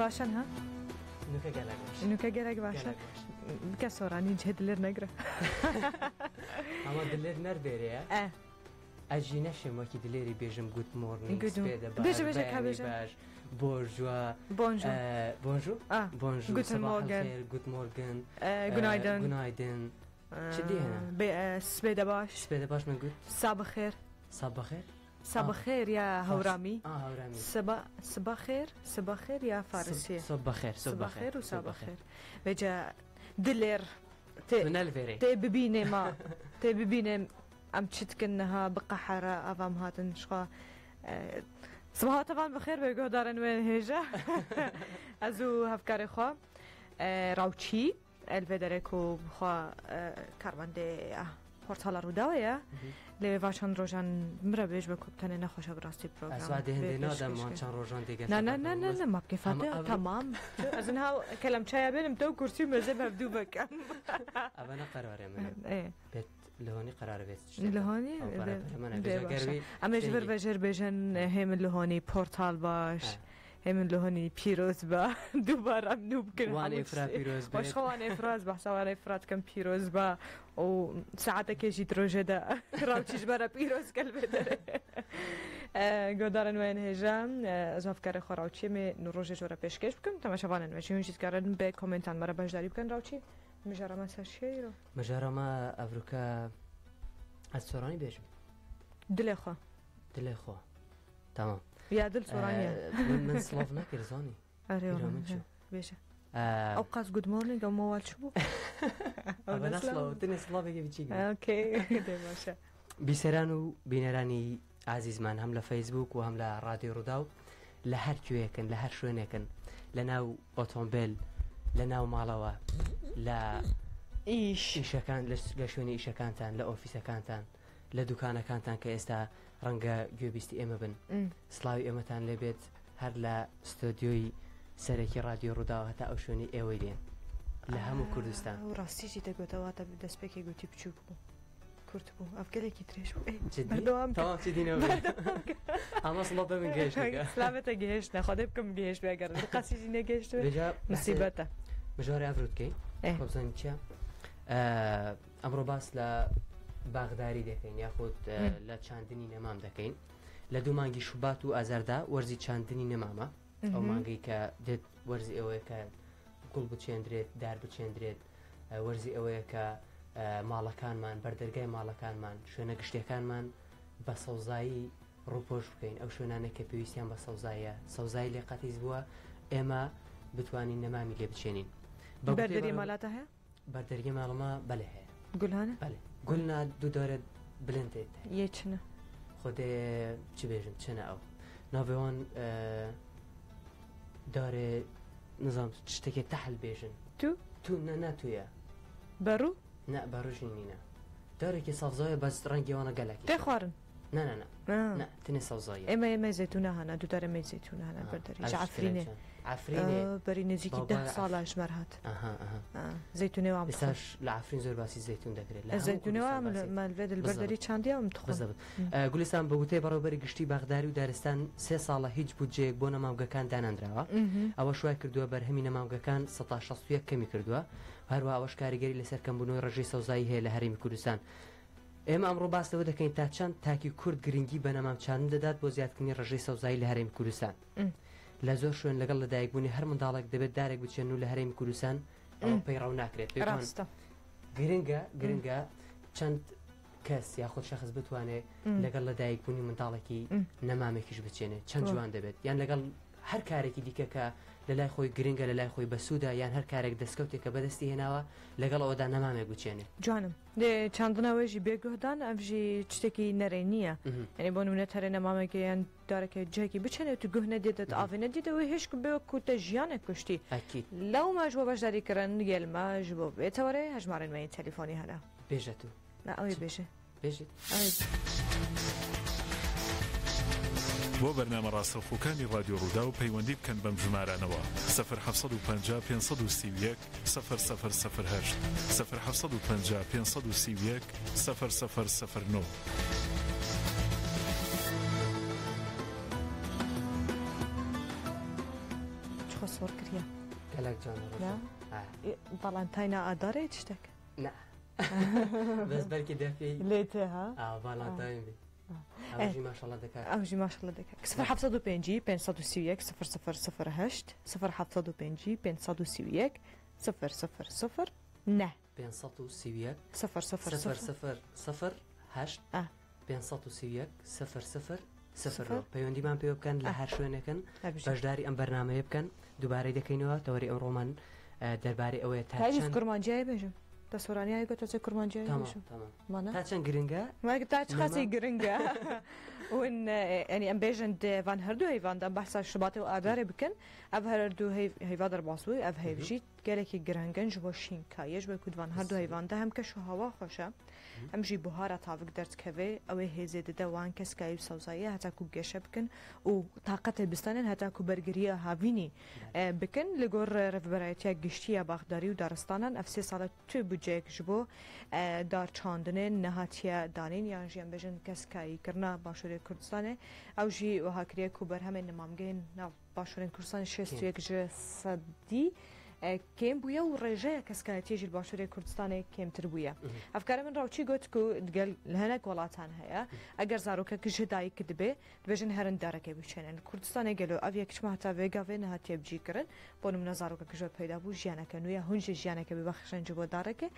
باشن ها؟ نوکە گەلەک باش. نوکە گەلەک باشە. گەلەک باش. بکە سۆرانی جێ دلێر نەگرە. ئەمە دلێر نەربێرەیە؟ ئە. ئەژی نەشێم وەکی دلێری بێژم گوت مۆرنینگ گوت سپێدە باش بێژە بێژە کا بەیانی بێژە. باش بۆرژوا بۆنژۆ. بۆنژو ئا. بۆنژو گوتن سەباح مۆرگن. الخێر گوت مۆرگن گونایدن. گونایدن چ دیهنە؟ سپێدە باش. سپێدە باش من گوت سا بەخێر. سا بەخێر سا بەخێر یا هەورامی. ئا هەورامی. سبا سبا خێر سبا خێر یا فارسیە. سب بەخێر سب سبا بەخێر خێر و سا بەخێر. بێجە دلێر تێ من الفێرێ. تێ ببینێ ما تێ ببینێ ئەم چتکن نها بقەحەرە ئەڤام هاتن شخوا سبهاتەوان بەخێر بێ گۆدارن وێن هێژە ئەز و هەفکارێ خوا ڕاوچی ئەلڤێ دەرێک و بخوا کارمەندێ پۆرتاڵە ڕووداوەیە لەوێ وا چەند ڕۆژان مرە بێژ بە کوبتەنێ نەخۆشە بڕاستی پرۆگرام ئەسوا دێ هەندێ نادەم وان چەند ڕۆژان دێگەل نا نا نا نا نا ما بکەی فاتە ئەمە- تەمام ئەزن هاو کەلەم چایا بێنم تەو کورسی و مەزە بەبدوو بکەم ئەوە نە قەرارێ منە ئێ بێت لەهۆنی قەرار بێت لەهۆنی ئەو بێ پەرە بێ باشە. ئەمەش بەر بەژێر بێژن هێمن لەهۆنی پۆرتال باش هێمن لەهۆنی پیرۆز بە دووبارە ئەم نوو بکەن وان هەموو ئێفرا شتێ. پیرۆز بێت. باشخوان ئێفراز بەحساوان ئێفرات کەم پیرۆز بە و ساعتەکێژی درۆژەدا ڕاوچیش بەرە پیرۆز کەل بێ دەرێ گۆدارن وێن هێژە ئەزافکارە خۆ ڕاوچیێ ڕۆژێ جۆرە پێشکەش بکەم تەماشاوانن وێژی هونجیتکارن بێ کۆمنتان مەرە بەشداری بکەن ڕاوچی مژارەمە سەر شێرۆ مژارەمە ئەڤروکە ئەز سۆرانی بێژم دلێ خوا دلێ خۆ تەمام یا دل سۆرانیە من سڵاv نەکرد زانی ئەرێ ئیرۆ من چوو. بێژە ئەو قاس گود مۆرنینگ ئەو مۆوال چ بوو ئەو ئەوە نە سڵاو. نەسڵاو تنێ سڵاوێکی بچیک بوو. ئۆکەی دێ باشە بیسەران و بینەرانی ئازیزمان هەم لە فەیسبوک و هەم لە ڕادیۆ ڕووداو لە هەر کوێیەکن لە هەر شوێنێکن لە ناو ئۆتۆمبێل لە ناو ماڵەوە لە ئیش ئیشەکان لە شوێنی ئیشەکانتان لە ئۆفیسەکانتان لە دوکانەکانتان کە ئێستا ڕەنگە گوێبیستی ئێمە بن سڵاوی ئێمەتان لێبێت هەر لە ستۆدیۆی سەرەکی ڕادیۆ ڕووداوە هەتا ئەو شوێنی ئێوەی لێن لە هەموو کوردستان. ئەو ڕاستیشی دەگوتەوە تا دەستپێکی گوتی بچووک بوو کورت بوو ئەفگەلێکی درێژ بوو ئێ، جدی؟ بەردەوام بکە. تەواو چی دینەوە ئەمە سڵاو بە من گەیشتەکە سلامەتە گەهێشت نەخوا بکەم گەهێشت بێ ئەگەر قەسیشی نەگەیشت بێجا مصیبەتە مژارێ ئەڤرود کەین ئێ. خۆ بزانین چییە ئەمڕۆ باس لە باغداری دەکەین یاخود لە چاندنی نەمام دەکەین لە دوو مانگی شوبات و ئازاردا وەرزی چاندنی نەمامە ئەو مانگەی کە دێت وەرزی ئەوەیە کە گوڵ بچێندرێت دار بچێندرێت وەرزی ئەوەیە کە ماڵەکانمان بەردەرگای ماڵەکانمان شوێنە گشتیەکانمان بە سەوزایی ڕووپۆش بکەین ئەو شوێنانەی کە پێویستیان بە سەوزاییە سەوزایی لێ قەتیس بووە ئێمە بتوانین نەمامی لێ بچێنین بە گوتەی بەردەری بەڕێوە- ماڵاتە هەیە بەردەرگی ماڵەمە بەلێ هەیە گولانە بەلێ گولنا دوو دەورە بلند دێت یە چنە خودێ چ بێژم چنە ئەو ناوێوان دارێ نظام شتێکی تەحل بێژن تو تو نە ناتویە بەڕوو نە بەڕژی نینە دارێکی سەوزایە بەس ڕەنگی وانە گەلەکی تێ خوارن نە نە نە آه. نە تنێ سەوزایە ئێمە ئێمە زەتونە هەنا دوو دارە مەی زەتونە هەنا بەردەری ئەو عەفرینێ شتێ عەفرینێ بەری نزیکی بابا ده عەف- ساڵە ژمار هات ئەها ئەها آه. زەتونێ وام ئێستاش لە عەفرین زۆر باسی زەیتون دەکرێت لە هەموو زەتونێ وام کوردستان باسی مالڤێ بالضبط. بەردەری چاندیا وم تخۆ بالضبط. گولیستان بە وتەی بەڕێوەبەری گشتی باغداری و دارستان سێ ساڵە هیچ بودجەیەک بۆ نەمامگەکان دانانراوە ئەوەش وای کردووە بەرهەمی نەمامگەکان 61 کەمی کردووە هەروە ئەوەش کاریگەری لەسەر کەمبوونەوەی ڕێژەی سەوزایی هەیە لە هەرێمی کوردستان ئێمە ئەمڕۆ باس لەوە دەکەین تا چەند تاکی کورد گرنگی بە نەمام چاندن دەدات بۆ زیادکردنی ڕێژەی سەوزایی لە هەرێمی کوردستان لە زۆر شوێن لەگەڵ لەدایکبوونی هەر منداڵێک دەبێت دارێک بچێن و لە هەرێمی کوردستان ئەوە پەیڕەو ناکرێت پێمان ڕاستە گرنگە گرنگە چەند کەس یاخود شخص بتوانێت لەگەڵ لەدایکبوونی منداڵێکی نەمامێکیش بچێنێت چەند جوان دەبێت یان لەگەڵ هەر کارێکی دیکە کە لە لای خۆی گرنگە لە لای خۆی بەسوودە یان هەر کارێک دەستکەوتێکە بەدەستی هێناوە لەگەڵ ئەوەدا نەمامێک بچێنێ جوانم دێ چاندنەوەژی بێگوهدان ئەڤژی شتێکی نەرێ نییە یعنی بۆ نمونە تەرێ نەمامێکی یان دارەکە جێکی بچێنێت و گوه نەدێتت ئاوێ نەدێتەوە هێشک بێ کوتە ژیانێک کوشتی ئەکید لەو ماش بۆ بەشداریکردن گەلمە ji بۆ بێتەوەرێ هەژمارن مەی تەلیفۆنی هەنا بێژە تو نا ئەوێ بێژێ بێژێت ئەوێ بۆ بەرنامە ڕاستەوخۆکانی ڕادیۆ ڕووداو پەیوەندی بکەن بەم ژمارانەوە 0750 531 0008 0750 531 0009. خۆ سۆر کریە. گەلەک جوانە نا؟ ڤالانتاینا ئادارێ شتێک؟ نا بەس بەلکی دەفی لێ تێ ها؟ ئا ڤالانتاین بی. ئەوژی ماشەڵڵا دەکات. ئەوژی ماشەڵڵا دەکات. 0705 531 0008 0705 531 000 9. 531 0 0 0 0 0 8 531 0 0 0 پەیوەندیمان پێوە بکەن لە هەر شوێنێکن بەشداری ئەم بەرنمەیە بکەن دووبارەی دەکەینەوە تەوەری ئەمڕۆمان دەربارەی ئەوەیە تا چەند کورمانجیای بێژم تا سۆرانیای گوت تۆ کورمانجیای بێژم تا چەند گرنگە تا چ خاسی گرنگە ون ینی ئەم بێژن دێوان هەردوو هەیواندا بەحسا شوباتێ و ئادارێ بکەن ئەv هەردوو هەیوا دەرباس بووی ئەv هەیڤژیت گەلێکی گرنگن ji bo şînkayê ji ber ku di van her du heyvan de hem keş û hewa xweş e hem jî buhara tavik derdikeve ew ê hêzê dide wan keskayî û sewzayê heta ku geşe bikin û taqetê bistanin heta ku bergiriya havînî bikin. Li gor Rêveberayetiya Giştî ya Baxdarî û Daristanan ev sê sal e tu budceyek ji bo darçandinê nehatiye danîn yan jî em bêjin keskayîkirina Başûrê Kurdistanê ew jî wiha kiriye ku berhemên nimamgehên nav Başûrên Kurdistanê 61 ji sedî kêm bûye û rêjeya keskayetiyê jî li Başûrê Kurdistanê kêmtir bûye. Hevkarê min Rawçî got ku digel li hinek welatan heye eger zarokek ji dayik dibe dibêjin herin darekê biçênin. Li Kurdistanê gelo ev yek çima heta vê gavê nehatiye bicîkirin? Bo nimûne zarokek ji we peyda bû jiyaneke nû ye hûn jî jiyaneke bibexşin ji bo darekê.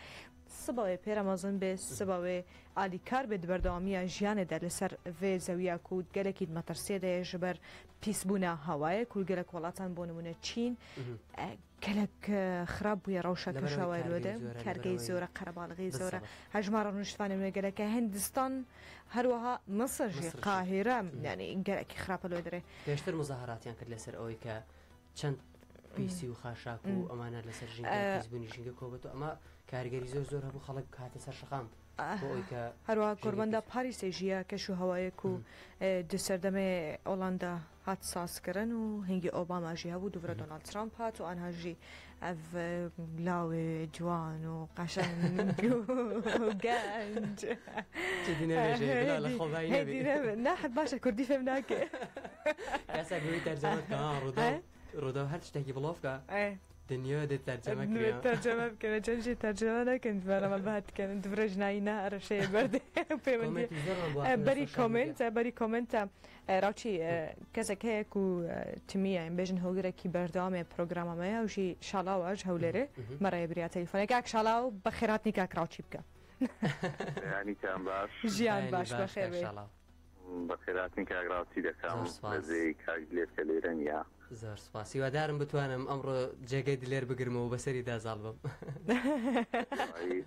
Siba wê pêre mezin bê, siba wê alîkar bê di berdewamiya jiyanê de li ser vê zewiya ku gelekî di metirsiyê de ye ji ber pîsbûna hewayê ku li gelek welatan bo nimûne Çîn gelek xirab bûye rewşa keşhewayê li wê de, kargeyê zor e, qerebalixê zor e, hejmara rûniştvanên wê gelek e, Hindistan herwiha Misir jî Qahîre yanî gelekî xirap e li wê derê. Pêştir muzahiratiyan kir li ser ئەوەی کە چەند پیسی و خاشاک و ئەمانە لەسەر ژینگە پیسبوونی ژینگە کۆبێتەوە ئەمە کاریگەری زۆر زۆر هەبوو خەڵک هاتە سەر شەقام بۆ ئەوەی کە هەروەها ژینگەی کۆربەندا پیس پاریسێ ژیە کەش و هەوایەک و di serdemê Hollanda hat sazkirin û hingî Obama jî hebû dûvre Donald Trump hat û anha jî ev lawê ciwan û qeşeng û genc چیدی نەبێژێ بلا لە خۆبایی نەبی هێدی نەبێ نا باشە کوردی فێم ناکێ کەسێک بووی تەرجەمە بکە ها ڕووداو ڕووداو هەر شتێکی بڵاو بکە دنیا دێ تەرجەمە کرێ تەرجەمە بکەنە چەند ژی تەرجەمە نەکەن بەرەمە بات کەن دبرە ژنایی نا ئەرەشەیە بەردێ پەیوەندی کۆمێنتی زۆرمان بۆ هاتن لە بەری سۆشیال میدیا. کۆمێنتە بەری کۆمێنتە ڕاوچی کەسێک هەیە کو تمیە ئەم بێژن هۆگرێکی بەردەوامێ پرۆگرامەمەیە ئەو ژی شاڵاوە ژ هەولێرێ مەڕەیە بریا تەلیفۆنێک کاک شاڵاو بەخێرهاتنی کاک ڕاوچی بکە. بەیانیتان باش. ژیان بەیانی باش باش کاک بەخێر بێی. شاڵاو. بەخێرهاتنی کاک ڕاوچی دەکەم زۆر لە سپاس. جێی کاک دلێر کە لێرە نییە. زۆر سپاس هیوادارم بتوانم ئەمڕۆ جێگەی دلێر بگرمەوە و بەسەریدا زاڵ بم. وەڵایی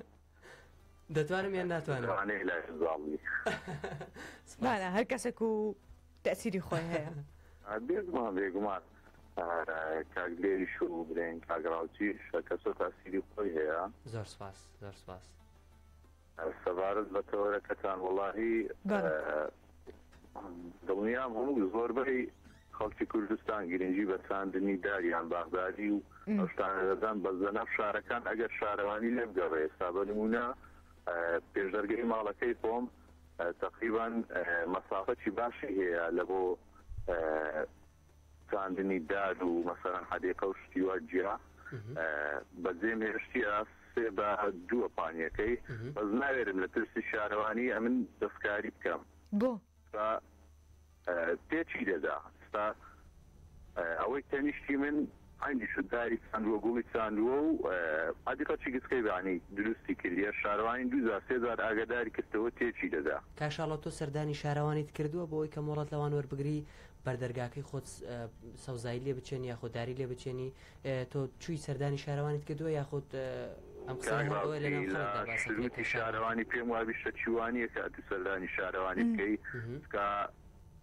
دەتوانم یان ناتوانم؟ لەوانەیە لای زاڵ بی. سپاس. نا نا هەر کەسێک و تەئسیری خۆی هەیە. بێگومان بێگومان کاک دلێریش و برێن کاک ڕاوچیش کەسە تاسیری خۆی هەیە. زۆر سپاس زۆر سپاس. سەبارەت بە تەوەرەکەتان وەڵاهی بەڵێ. دڵنیام هەموو زۆربەی خەڵکی کوردستان گرنگی بە چاندنی دار یان باخداری و ئەو شتانە دەدەن، بەس لەناو شارەکان ئەگەر شارەوانی لێ بگەڕێ ئێستا بە نموونە پێشدەرگەی ماڵەکەی خۆم تەقریبان مەسافەکی باشی هەیە لە بۆ چاندنی دار و مەسەلەن حەدیقە و شتی وا جیا بەجێم هێشتیە سێ بە دووە پانیەکەی بەس ناوێرم لە ترسی شارەوانی ئەمن دەستکاری بکەم. بۆ؟ ئێستا تێچی دەدا ئێستا ئەوەی تەنیشتی من عەینی شت داری چاندووە گوڵی چاندووە و حەدیقەکی گچکەی بەعنی دروستی کردیە شارەوانی دوو جار سێ جار ئاگاداری کردەوە تێچی دەدا. کاک شاڵاو تۆ سەردانی شارەوانیت کردووە بۆ ئەوەی کە مۆڵەت لەوان وەربگری بەر دەرگاکەی خۆت سەوزایی لێ بچێنی یاخود داری لێ بچێنی تۆ چووی سەردانی شارەوانیت کردووە یاخود ئەم قسەیە کاک هەر ئەوەیە لەناو ڕاوچی لە خەڵکدا باس ئەکرێت شروتی کە شارەوانی شارەوانی پێم وابی شتەکی وا نییە کە ئەتوو سەردانی شارەوانی بکەی چونکە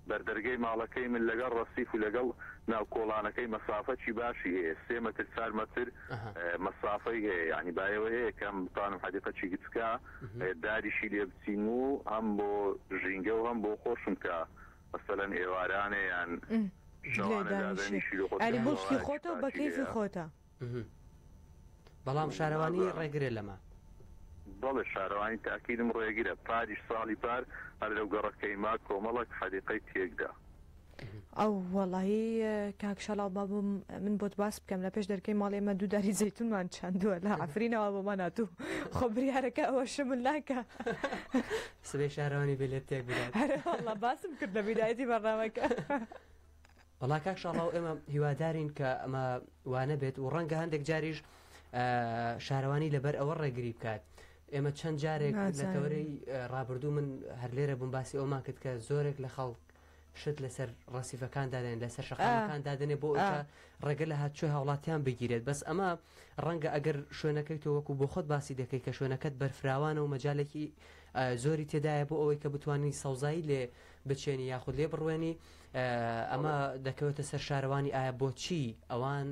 بەردەرگەی ماڵەکەی من لەگەڵ ڕەسیف و لەگەڵ ناو کۆڵانەکەی مەسافەکی باشی هەیە سێ مەتر چار مەتر مەسافەی هەیە یانی بایەوە هەیە کە هەم بتوانم حەدیقەکی گچکە داریشی لێ بچین و هەم بۆ ژینگە و هەم بۆ خۆشم کە مەسەلەن ئێوارانێ یان لێ شەوانە دانیشی دادەنیشی لە خۆت ئەری مڵکی هەوایەکی خۆتە و بە پاکی کەیفی هەیە. خۆتە. بەڵام شارەوانی نازانم. ڕێگرە لەمە. بەڵێ شارەوانی تاکیدم ڕێگرە پاریش ساڵی پار هەر لەو گەڕەکەی ما کۆمەڵک حەدیقەی تێکدا. ئەو وەڵایی کاک شەڵاو با بۆم من بۆت باس بکەم لە پێش دەرکەی ماڵی ئێمە دوو داری زەیتونمان چاندووە لە عەفرینەوە بۆمان هاتوو خۆ بریارەکە ئەوە شمل ناکا. سبەی شارەوانی بێ لێت تێک بدات. ئەرێ وەڵا باسم کرد لە بیدایەتی بەرنامەکە. وەڵا کاک شاڵاو ئێمە هیوادارین کە ئەمە وانە بێت و ڕەنگە هەندێک جاریش شارەوانی لەبەر ئەوە ڕێگری بکات ئێمە چەند جارێک لە تەوەرەی ڕابردوو من هەر لێرە بووم باسی ئەومان کرد کە زۆرێک لە خەڵک شت لەسەر ڕەسیفەکان دادەنێن لەسەر شەقامەکان دادەنێ بۆ ئەوەی ڕێگە لە هاتوچۆی هاوڵاتیان بگیرێت بەس ئەمە ڕەنگە ئەگەر شوێنەکەی تۆ وەکو بۆ خۆت باسی دەکەی کە شوێنەکەت بەرفراوانە و مەجالێکی زۆری تێدایە بۆ ئەوەی کە بتوانانی سەوزایی لێ بچێنی یاخود لێ بڕوێنی ئەمە دەکەوێتە سەر شارەوانی ئایا بۆچی ئەوان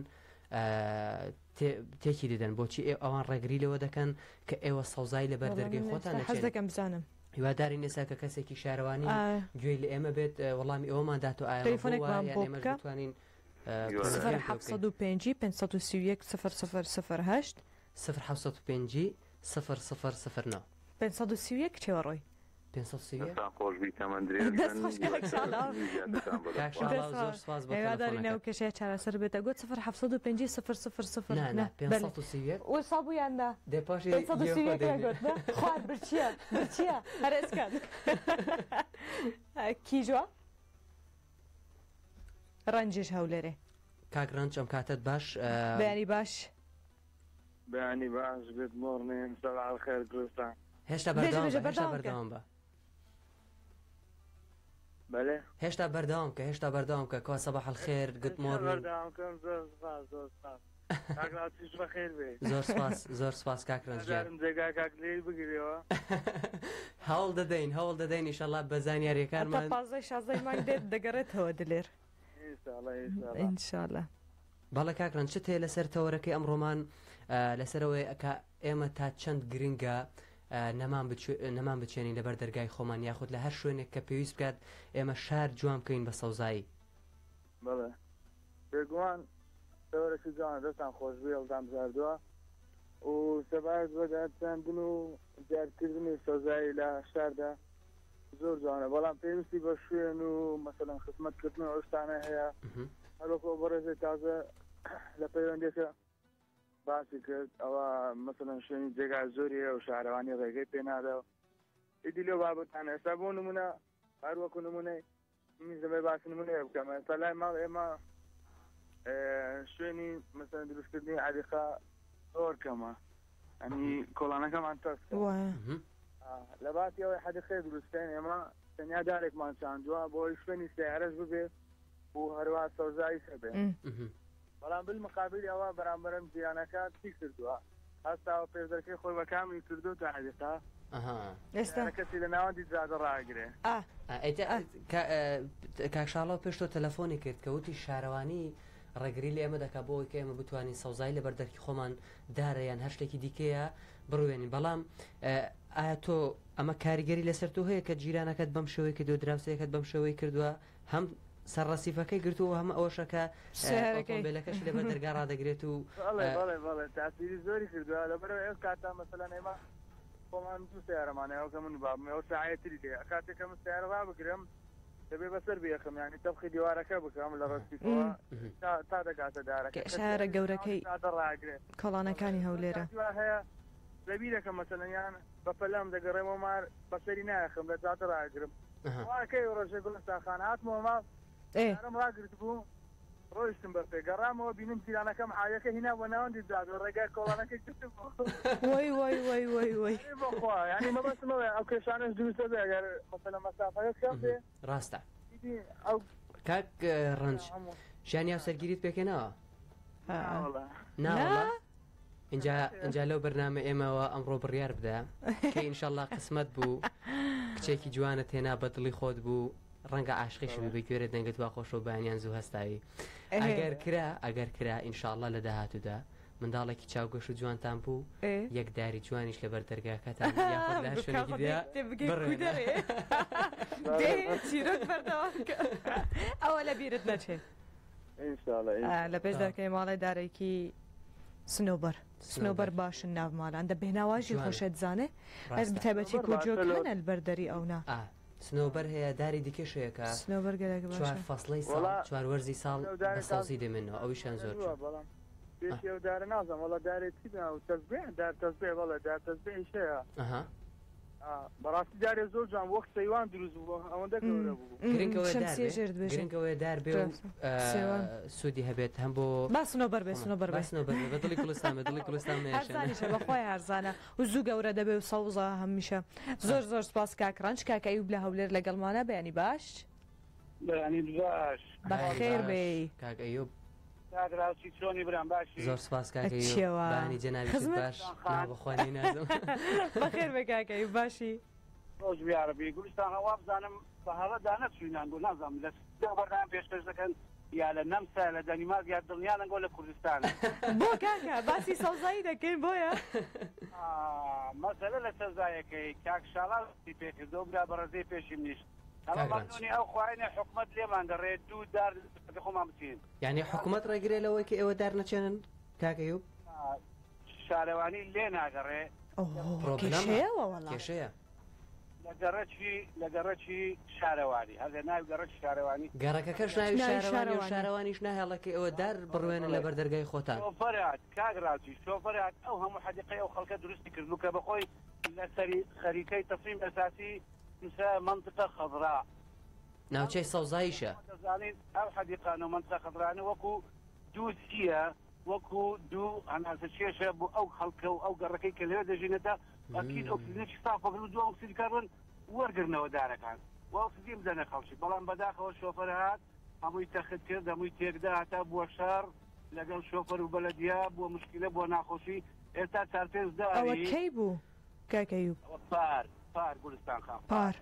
تێکی دەدەن بۆچی ئەوان ڕێگری لەوە دەکەن کە ئێوە سەوزایی لە بەردەرگەی خۆتان حەز دەکەم بزانم هیوادارین ئێستا کە کەسێکی شارەوانی گوێی لە ئێمە بێت وەڵامی ئەوەمان داتۆ ئایا تەلەفۆنێکمان بۆ بکە بتوانین 0 705 531 0008 0 705 0009 531 چێوە ڕۆی 531 دەستان خۆش بی تەمەن درێژ دەست خۆش کاک شاڵاو. کاک شاڵاو زۆر سوپاس بۆ هیوادارین ئەو تەلەفۆنەکەت. کێشەیە چارەسەر بێتە گوت 0 705 000 نا نا بەلێ 531 وسا بوو یان نا دێ پاشی گوێ خۆ 531 دێنێ. گوت نا خوار برچیە برچیە هەر ئێسکان کیژوە ڕەنجش هەولێرێ کاک ڕەنج ئەم کاتەت باش بەیانی باش. بەیانی باش گود مۆرنین سەباح الخێر گوڵستان. هێشتا بێژە بەردەوام بێژە بە هێشتا بەردەوام بکە. بەردەوام بە. بەلێ. هێشتا بەردەوام کە هێشتا بەردەوام کە کوا صباح الخير گود هێشتا مۆرنینگ. بەردەوام کەم زۆر سپاس زۆر سپاس کاک ڕاستیش بەخێر بێی. زۆر سپاس زۆر سپاس کاک ڕەنج گیان. نازانم جێگا کاک لێی بگریەوە. هەوڵ دەدەین هەوڵ دەدەین ئیشەڵا بە هەتا زانیاریەکانمان. پازدەی شازدەی مانگ دێت دەگەڕێتەوە دلێر. ئینشاڵا ئینشاڵا. ئینشاڵا. بەڵێ کاک ڕەنج چت هەیە لەسەر تەوەرەکەی ئەمڕۆمان لەسەر ئەوەیە کە ئێمە تا چەند گرنگە نەمان نەمان بچێنین لەبەر دەرگای خۆمان یاخود لە هەر شوێنێک کە پێویست بکات ئێمە شار جوان بکەین بە سەوزایی. بەڵێ بێگومان تەوەرەکی جوانە دەستان خۆشبی هەڵتان بژاردووە و سەبارەت بە دارچاندن و زیادکردنی سەوزایی لە شاردا زۆر جوانە بەڵام پێویستی بە شوێن و مەسەلەن خزمەتکردن و ئەو شتانە هەیە هەروەکو ئەو بەڕێزەی تازە لە پەیوەندیەکە باسی کرد ئەوە مەسەلەن شوێنی جێگا زۆری هەیە و شارەوانی ڕێگەی پێنادا و ئیدی لەو بابەتانە ئێستا بۆ نمونە هەر وەکو نمونەی منیش دەمەوێت باسی نمونەیە بکەم ئێستا لای ماڵ ئێمە شوێنی مەسەلەن دروستکردنی عەریقە زۆر کەمە ئەنی کۆڵانەکەمان تەسکە لە باتی ئەوەی حەدیقەیە دروستکەین ئێمە تەنیا دارێکمان چاندووە بۆ ئەوەی شوێنی سەیارەش ببێ و هەروە سەوزاییش هەبێ بەڵام بالمقابل ئەوە بەرامبەرم جیرانەکە چی کردووە هەستاوە پێشدەرکەی خۆی بە کاملی کردو تا حەدیقە ئێستا کەسی لە ناوەندی جادە ڕاگرێ. کاک شاڵاو پێش تۆ تەلەفۆنی کرد کە وتی شارەوانی ڕێگری لە ئێمە دەکات بۆ ئەوەی کە ئێمە بتوانین سەوزایی لەبەر دەرکی خۆمان دارە یان هەر شتێکی دیکەیە بڕوێنین بەڵام ئایا تۆ ئەمە کاریگەری لەسەر تۆ هەیە کە جیرانەکەت بەم شێوەی کردووە دراوسێکەت بەم شێوەی کردووە هەم سەر ڕەسیفەکەی گرتووە و هەم ئەوەشە کە سەیارەکەی. ئۆتۆمبیلەکەشی لەبەر دەرگا ڕادەگرێت و بەڵێ بەڵێ بەڵێ تاسیری زۆری کردووە لەبەرئەوەی ئەو کاتە مەسەلەن ئێمە خۆمان دوو سەیارەمان هەیە ئەو کە من و بابم ئەو ساعەیە تری لێیە کاتێک کە من سەیارە ڕابگرم دەبێ بەسەر بێخم یانی تەبخی دیوارەکە بکەم لە ڕەسیفەوە تا تا دەگاتە دارەکە کە شارە گەورەکەی جادە ڕاگرێ کۆڵانەکانی هەولێرە. کاتی وا هەیە لەبیرەکەم مەسەلەن یان بە پەلەم دەگەڕێمەوە مار بەسەری نایەخم لە جادە ڕاگرم وا کەی ڕۆژێ گوڵستان خان هاتمەوە ماڵ ئێ. سەیارەم ڕاگرتبوو ڕۆیشتم بە پێ گەڕامەوە بینیم جیرانەکەم حاویەکە هینا بۆ ناوەندی جادە ڕێگای کۆڵانەکەی گرتبوو. وەی وەی وەی وەی وەی. ئەرێ بۆخوا یانی مەبەستم ئەوەیە ئەو کێشانەش دروست دەبێ ئەگەر مەسەلەن مەسافەکە کەم بێ ڕاستە. ئیدی ئەو کاک ڕەنج ژیانی هاوسەرگیریت پێکهێناوە؟ ناوەڵا. ناوەڵا؟ ئینجا ئینجا لەو بەرنامە ئێمەوە ئەمڕۆ بڕیار بدە کە ئینشەڵا قسمەت بوو کچێکی جوانت هێنا بە دڵی خۆت بوو ڕەنگە عاشقیش بی بە گوێرە دەنگت وا خۆشە و بەیانیان زوو هەستاوی ئەگەر کرا ئەگەر کرا ئینشاءاللە لە داهاتوودا منداڵێکی چاوگەش و جوانتان بوو یەک داری جوانیش لەبەر دەرگاکەتان یاخود لە هەر شوێنێکی دیکە بڕوێنە. چیرۆک بەردەوام کە ئەوە لە بیرت نەچێ. ئینشاءاللە لە پێش دەرکەی ماڵێ دارێکی سنۆبەر سنۆبەر باشن ناو مالان دە بێناواژی خۆشێت زانێ ئەس بتایبەتی کو جۆک هەنە لەبەر دەری ئەونا. سنەوبەر هەیە داری دیکەش هەیە کە سنەوبەر گەلەک چوار باشە. فەسڵەی ساڵ وەڵا چوار وەرزی ساڵ ئەو بە دارە سەوزی تازە دەمێنەوە ئەویشیان زۆر بووە جوان. بەڵام پێشی ئەو دارە نازانم وەڵا دارێ چی ناو تەزبێ دار تەزبێ بەڵێ دار تەزبێیش هەیە. ئەها. بەڕاستی دارێ زۆر جوان وەک سەیوان دروست بوو ئەوەندە گەورە بوو. گرنگ ئەوەیە دار شەمسیە بێ ژێر دبێژێ. گرنگ ئەوەیە دار بێ و ڕاستە. سێوان. سوودی هەبێت هەم بۆ با سنۆبەر بێ خۆمان. سنۆبەر با بێ. سنۆبەر بێ بە دڵی کوڵستان بێ دڵی کوڵستان نەیەشێنە. هەرزانیشە بەخوای هەرزانە و زوو گەورە دەبێ و سەوزە هەمیشە. زۆر زۆر سپاس کاک ڕەنج. کاک ئەیوب لە هەولێر لەگەڵمانە بەیانی باش. بەیانیت باش. بەیانی بەخێر باش بێی. کاک ئەیوب. کاک ڕاوچی چۆنی برام باشی؟ زۆر سپاس کاک ئەیوب چیەوە بەیانی جەنابیشت خزمت؟ باش گوڵستان نا خان. بەخوا نەینازم. بەخێر بێ کاک ئەیوب باشی؟ خۆش بی یارەبی. گوڵستان خان وابزانم بە هەڵە دانەچووین ئەنگۆ نازانم لە سویدەوە بەرنامە پێشکەش دەکەن یا لە نەمسا یا لە دەنیمارک یا دڵنیان ئەنگۆ لە کوردستانن. بۆ کاکە باسی سەوزایی دەکەین بۆیە. ئا مەسەلە لە سەوزایەکەی کاک شاڵاو دەستی پێ کردەوە برا بەڕێزەی پێشی منیش ئەمە کاک ڕەنج. مەمنونی ئەو خوایەنێ حکومەت لێمان گەڕێ دوو دار لە سەرەکە خۆمان بچین. یانی حکومەت ڕێگرە لەوەی کە ئێوە دار نەچێنن کاک ئەیوب؟ شارەوانی لێ ناگەڕێ. ئۆه پرۆبلەمە کێشەیە وەڵا. کێشەیە. لە گەڕەکی لە گەڕەکی شارەوانی هەر لە ناوی گەڕەکی شارەوانی. گەڕەکەکەش ناوی ناوی شارەوانی و شارەوانی. شارەوانیش ناهێڵێ کە ئێوە دار بڕوێنن بەڵێ لەبەر دەرگای خۆتان. شۆفەرات کاک ڕاجی شۆفەرات ئەو هەموو حەدیقەی ئەو خەڵکە دروستی کردبوو کە بەخۆی لە سەری خەریتەی تەسمیم ئەساسی نووسرایە منطقە خضراء. ناوچەی سەوزاییشە. دەزانین ئەو حەدیقانە و مەنتقە خەزرانە وەکو دوو سییە، وەکو دوو هەناسە کێشە بۆ ئەو خەڵکە و ئەو گەڕەکەی کە لەوێ دەژینەتە، ئەکید ئۆکسجینێکی ساف وەگرن و دوو ئۆکسجینی کاربۆن وەرگرنەوە دارەکان و ئۆکسجین بدەنە خەڵکی. بەڵام بەداخەوە شۆفەر هات هەمووی تەخت کرد، هەمووی تێکدا هەتا بووە شەڕ لەگەڵ شۆفەر و بەلەدیە، بووە مشکیلە، بووە ناخۆشی. ئێستا چار پێنج ئەوە داری. کەی بوو کاک ئەیوب؟ ئەوە پار، پار گوڵستان خان، پار. پار.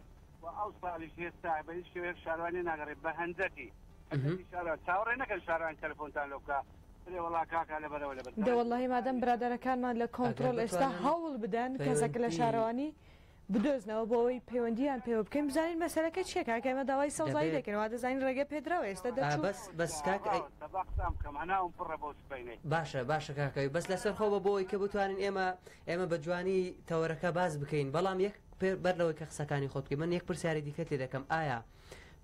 و ئەو ساڵیش هێستا بە هیچ شێوەیەک شارەوانی ناگەڕێ بە هەنجەتی هەنجەتی شارەوان چاوەڕێ نەکەن شارەوانی تەلەفۆنتان لۆ بکا بڵێ وەڵا کاکە لەبەرەوە لەبەر دە وەڵاهی مادەم برادەرەکانمان لە ئەگەر کۆنتڕۆڵ ئێستا بتوانن هەوڵ بدەن کەسەکە لە پەیوەندی شارەوانی بدۆزنەوە بۆ ئەوەی پەیوەندییان پێوە بکەین بزانین مەسەلەکە چییە کاکە ئێمە داوای سەوزایی دەبێت دەکەین وا دەزانین ڕێگە پێدراوە ئێستا ئا دەرچوو بەس بەس کاک ئەی ڕاوەستە با قسان بکەم هەناوم پڕە بەو سبەینەی. باشە باشە کاک ئەیوب بەس لەسەر خۆ بە بۆ ئەوەی کە بتوانین ئێمە ئێمە بە جوانی تەوەرەکە باس بکەین بەڵام یەک بەر لەوەی کە قسەکانی خۆت بکەی من یەک پرسیاری دیکەت لێ دەکەم ئایا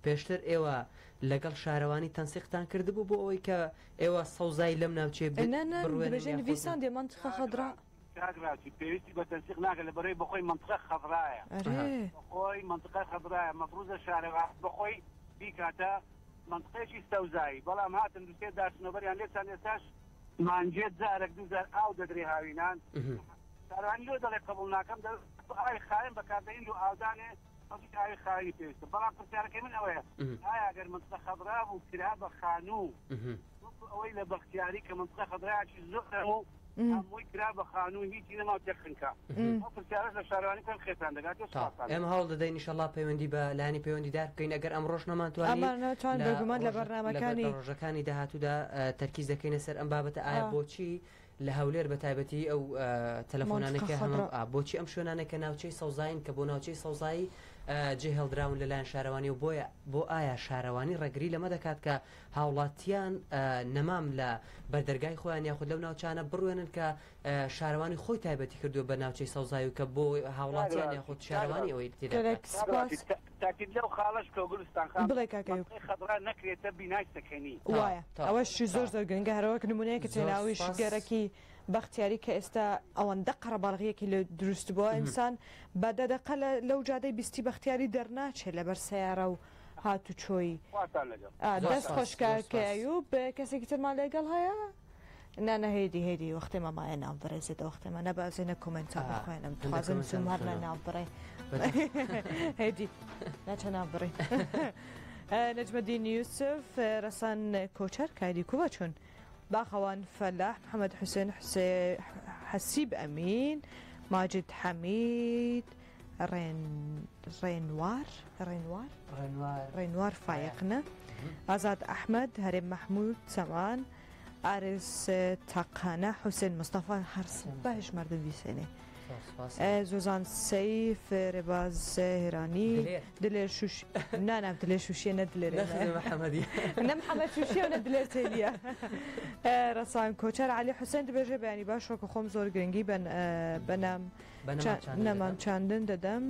پێشتر ئێوە لەگەڵ شارەوانی تەنسیقتان کردبوو بۆ ئەوەی کە ئێوە سەوزایی لەم ناوچەیە نا نا بڕوێنن دەبێژێ یاخود نا؟ نڤیساندیە مەنتقە کاک خەدڕا. ڕاجی کاک ڕاجی پێویستی بە تەنسیق ناکە لەبەرەی بەخۆی مەنتقە خەزرایە ئەرێ. بەخۆی مەنتقە خەزرایە مەفروزە شارەوانی بەخۆی بیکاتە مەنتقەیەکی سەوزایی بەڵام هاتن دوسێ دار سنۆبەریان لێ چاند ئێستاش مانگێ جارەک دووجار ئاو دەدرێ هاوینان شارەوانی لۆ دەڵێ قبوڵ ناکەم دەڵێ ئاوی خاوێن بەکاردەین لۆ ئاودانێ خەڵکی ئاوی خاوێنی پێویستە بەڵام پرسیارەکەی من ئەوەیە ئایا گەر مەنتقە خەزرا بوو کرا بە خانوو وەکو ئەوەی لە بەختیاری کە مەنتقە خەزرایەکی زۆر هەموو هەمووی کرا بە خانوو هیچی نەما تێک خنکا ئەو پرسیارەش لە شارەوانی بکەن خێرتان دەگات و تا سوپاستان ئێمە دەکەم. هەوڵ دەدەین ئیشەڵا پەیوەندی بە لایەنی پەیوەندیدار بکەین ئەگەر ئەمڕۆش نەمانتوانی ئەمان ناتوان لە بێگومان لە ڕۆژ لە بە- لە بەرنامەکانی ڕۆژەکانی داهاتوودا تەرکیز دەکەینە سەر ئەم بابەتە ئایا ئا. بۆچی لە هەولێر بە تایبەتی ئەو تەلەفۆنانەی مەنتقە کە هەمە خەزرا. ئا، بۆچی ئەم شوێنانەی کە ناوچەی سەوزایین کە بۆ ناوچەی سەوزایی جێ هێڵدراون لەلایەن شارەوانی و بۆیە بۆ ئایا شارەوانی ڕێگری لەمە دەکات کە هاوڵاتیان نەمام لە بەردەرگای خۆیان یاخود لەو ناوچانە بڕوێنن کە شارەوانی خۆی تایبەتی کردووە بە ناوچەی سەوزایی و کە بۆ هاوڵاتیان یاخود شارەوانی ئەوەی تێدا گەلەک بکات. سپاس. تاکید لەو خاڵەش بکە گوڵستان خان بڵێ کاک ئەیوب. مەنتقەی خەزرا نەکرێتە بینای سەکەنی. وایە ئەوەش زۆر زۆر گرنگە هەروەک نمونەیەکت زۆر هێنا ئەویش سپاس. گەرەکی بەختیاری کە ئێستا ئەوەندە قەرەباڵغیەکی لێ دروست بووە ئینسان بە دە دەقە لە لەو جادەی بیستی بەختیاری دەرناچێت لەبەر سەیارە و هاتوچۆی. خواتان لەگەڵ. زۆر دەست سپاس خۆش زۆر کاک سپاس. ئەیوب کەسێکی ترمان لەگەڵ هەیە؟ نا نا هێدی هێدی وەختێ مە مایە ناو بڕێ زێدە وەختێ مە نەبە زێنە کۆمێنتا بخوێنم هەندێک تخوازم کۆمێنتان زوو مەڕنە بخوێنەوە. ناو بڕێ هێدی ناچە ناو بڕێ نەجمەدین یوسف ڕەسان کۆچەر کایدی کوبە چون باخەوان فەلاح محەممەد حوسێن حوسێ حەسیب ئەمین ماجد حەمید ڕێن ڕێنوار ڕێنوار ڕێنوار ڕێنوار فایەقنە ئازاد ئەحمەد هەرێم مەحمود سەمان ئارس تاقانە حوسێن مستەفا هەر سبەش مەردم ویسێنێ. زۆزان سەیف، رێباز هێرانی، دلێر شوش نا نا دلێر شوشیە نە دلێر نە محەمەد شوشیە و نە دلێر تێلیە. رەسان کۆچەر عەلی حوسێن دبێژێ بەیانی باش وەکو خۆم زۆر گرنگی بە نەمام چاندن دەدەم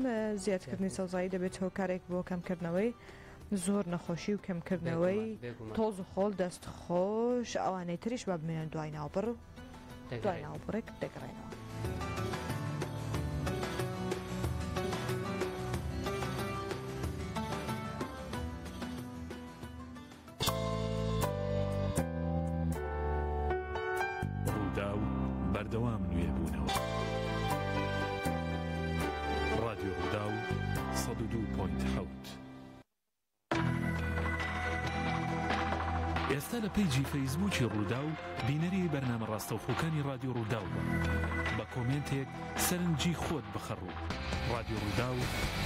زیادکردنی سەوزایی دەبێت هۆکارێک بۆ کەمکردنەوەی زۆر نەخۆشی و کەمکردنەوەی تۆز و خۆڵ دەست خۆش ئەوانەی تریش با بمێنن دوای ناوبڕ دوای ناوبڕێک دەگەڕێنەوە. ڕووداو بەردەوام نوێبوونەوە. ڕادیۆ ڕووداو 102.7. ئێستا لە پەیجی فەیسبووکی ڕووداو بینەری بەرنامە ڕاستەوخۆکانی ڕادیۆ ڕووداو بە. بە کۆمێنتێک سەرنجی خۆت بخە ڕوو. ڕادیۆ ڕووداو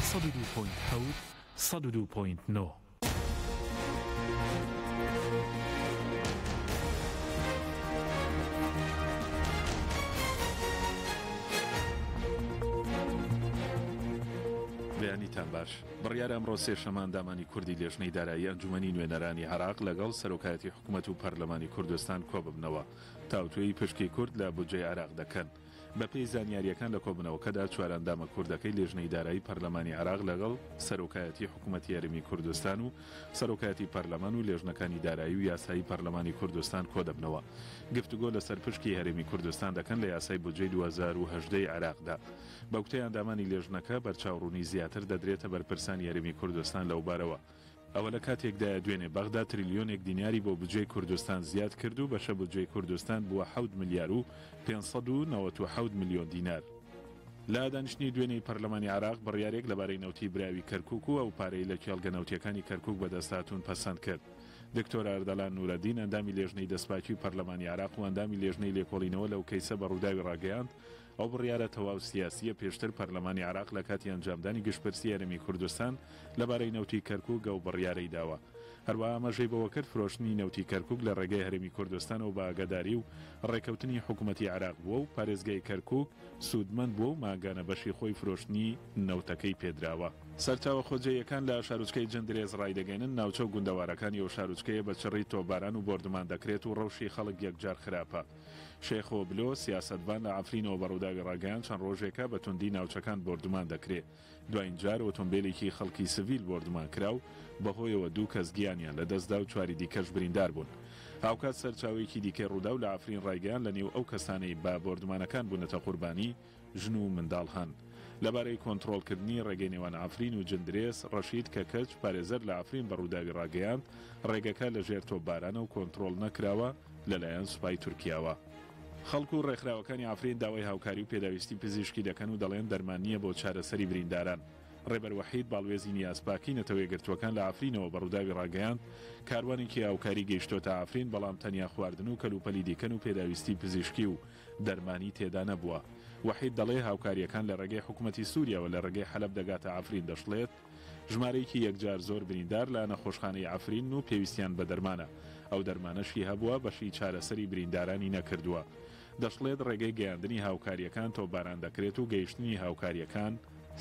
102.7 102.9. بەیانیتان باش. بڕیارە ئەمڕۆ سێشەممە ئەندامانی کوردی لێژنەی دارایی ئەنجومەنی نوێنەرانی عێراق لەگەڵ سەرۆکایەتی حکومەت و پەرلەمانی کوردستان کۆببنەوە تاوتوێی پشکی کورد لە بودجەی عێراق دەکەن. بەپێی زانیارییەکان لە کۆبوونەوەکەدا چوار ئەندامە کوردەکەی لێژنەی دارایی پەرلەمانی عێراق لەگەڵ سەرۆکایەتی حکومەتی هەرێمی کوردستان و سەرۆکایەتی پەرلەمان و لێژنەکانی دارایی و یاسایی پەرلەمانی کوردستان کۆدەبنەوە گفتوگۆ لەسەر پشکی هەرێمی کوردستان دەکەن لە یاسای بودجەی 2018 ی عێراقدا. بەگوتەی ئەندامانی لێژنەکە بەرچاوڕوونی زیاتر دەدرێتە بەرپرسانی هەرێمی کوردستان لەوبارەوە. ئەوە لە کاتێکدایە دوێنێ بەغدا تریلیۆنێک دیناری بۆ بودجەی کوردستان زیاد کرد و بەشە بودجەی کوردستان بووە حەوت ملیار و 597 ملیۆن دینار. لە دانیشتنی دوێنێی پەرلەمانی عێراق بڕیارێک لەبارەی نەوتی براوی کەرکوک و ئەو پارەی لە کێڵگە نەوتییەکانی کەرکوک بەدەست هاتوون پەسەند کرد. دکتۆر ئەردەلان نورەدین ئەندامی لێژنەی دەستپاکی پەرلەمانی عێراق و ئەندامی لێژنەی لێکۆڵینەوە لەو کەیسە بە رووداوی راگەیاند، ئەو بڕیارە تەواو سیاسییە، پێشتر پەرلەمانی عێراق لە کاتی ئەنجامدانی گشتپرسی هەرێمی کوردستان لەبارەی نەوتی کەرکوک ئەو بڕیارەی داوە. هەروەها ئاماژەی بەوەکرد، فرۆشتنی نەوتی کەرکوک لە ڕێگەی هەرێمی کوردستانەوە بە ئاگاداری و ڕێکەوتنی حکومەتی عێراق بووە و پارێزگای کەرکوک سوودمەند بووە و مانگانە بەشی خۆی فرۆشتنی نەوتەکەی پێدراوە. سەرچاوە خۆجێیەکان لە شارۆچکەی جندرێس ڕایدەگەینن، ناوچە و گوندەوارەکانی ئەو شارۆچکەیە بە چڕی تۆپباران و بۆردومان دەکرێت و ڕەوشی خەڵک یەکجار خراپە. شێخۆ بلۆ، سیاسەتڤان لە عەفرینەوە بە رووداوی راگەیاند، چەند رۆژێکە بە توندی ناوچەکان بۆردومان دەکرێ. دواین جار ئۆتۆمبێلێکی خەڵکی سڤیل بۆردومان کرا و بەهۆیەوە دوو کەس گیانیان لەدەستدا و چواری دیکەش بریندار بوون. هاوکات سەرچاوەیەکی دیکەی رووداو لە عەفرین رایگەیاند، لەنێو ئەو کەسانەی بە بۆردومانەکان بوونەتە قوربانی، ژن و منداڵ هەن. لەبارەی کۆنتڕۆڵکردنی ڕێگەی نێوان عەفرین و جندرێس، ڕەشید کەکەچ، پارێزەر لە عەفرین بە ڕووداوی ڕاگەیاند، ڕێگەکە لەژێر تۆپبارانە و کۆنتڕۆڵ نەکراوە لەلایەن سوپای تورکیاوە. خەڵک و ڕێکخراوەکانی عەفرین داوای هاوکاری و پێداویستی پزیشکی دەکەن و دەڵێن دەرمان نییە بۆ چارەسەری برینداران. ڕێبەر وەحید، باڵوێزی نیازپاکی نەتەوەیەکگرتووەکان لە عەفرینەوە بە ڕووداوی ڕاگەیاند، کاروانێکی هاوکاری گەیشتۆتە عەفرین، بەڵام تەنیا خواردن و کەلوپەلی دیکەن و پێداویستی پزیشکی و دەرمانی تێدا نەبووە. وەحید دەڵێ هاوکارییەکان لە ڕێگەی حکومەتی سوریاوە لە ڕێگەی حەلەب دەگاتە عەفرین دەشڵێت، ژمارەیەکی یەکجار زۆر بریندار لە نەخۆشخانەی عەفرینن و پێویستیان بە دەرمانە، ئەو دەرمانەشی هەبووە بەشی چارەسەری بریندارانی نەکردووە. دەشڵێت ڕێگەی گەیاندنی هاوکارییەکان تۆپباران دەکرێت و گەیشتنی هاوکارییەکان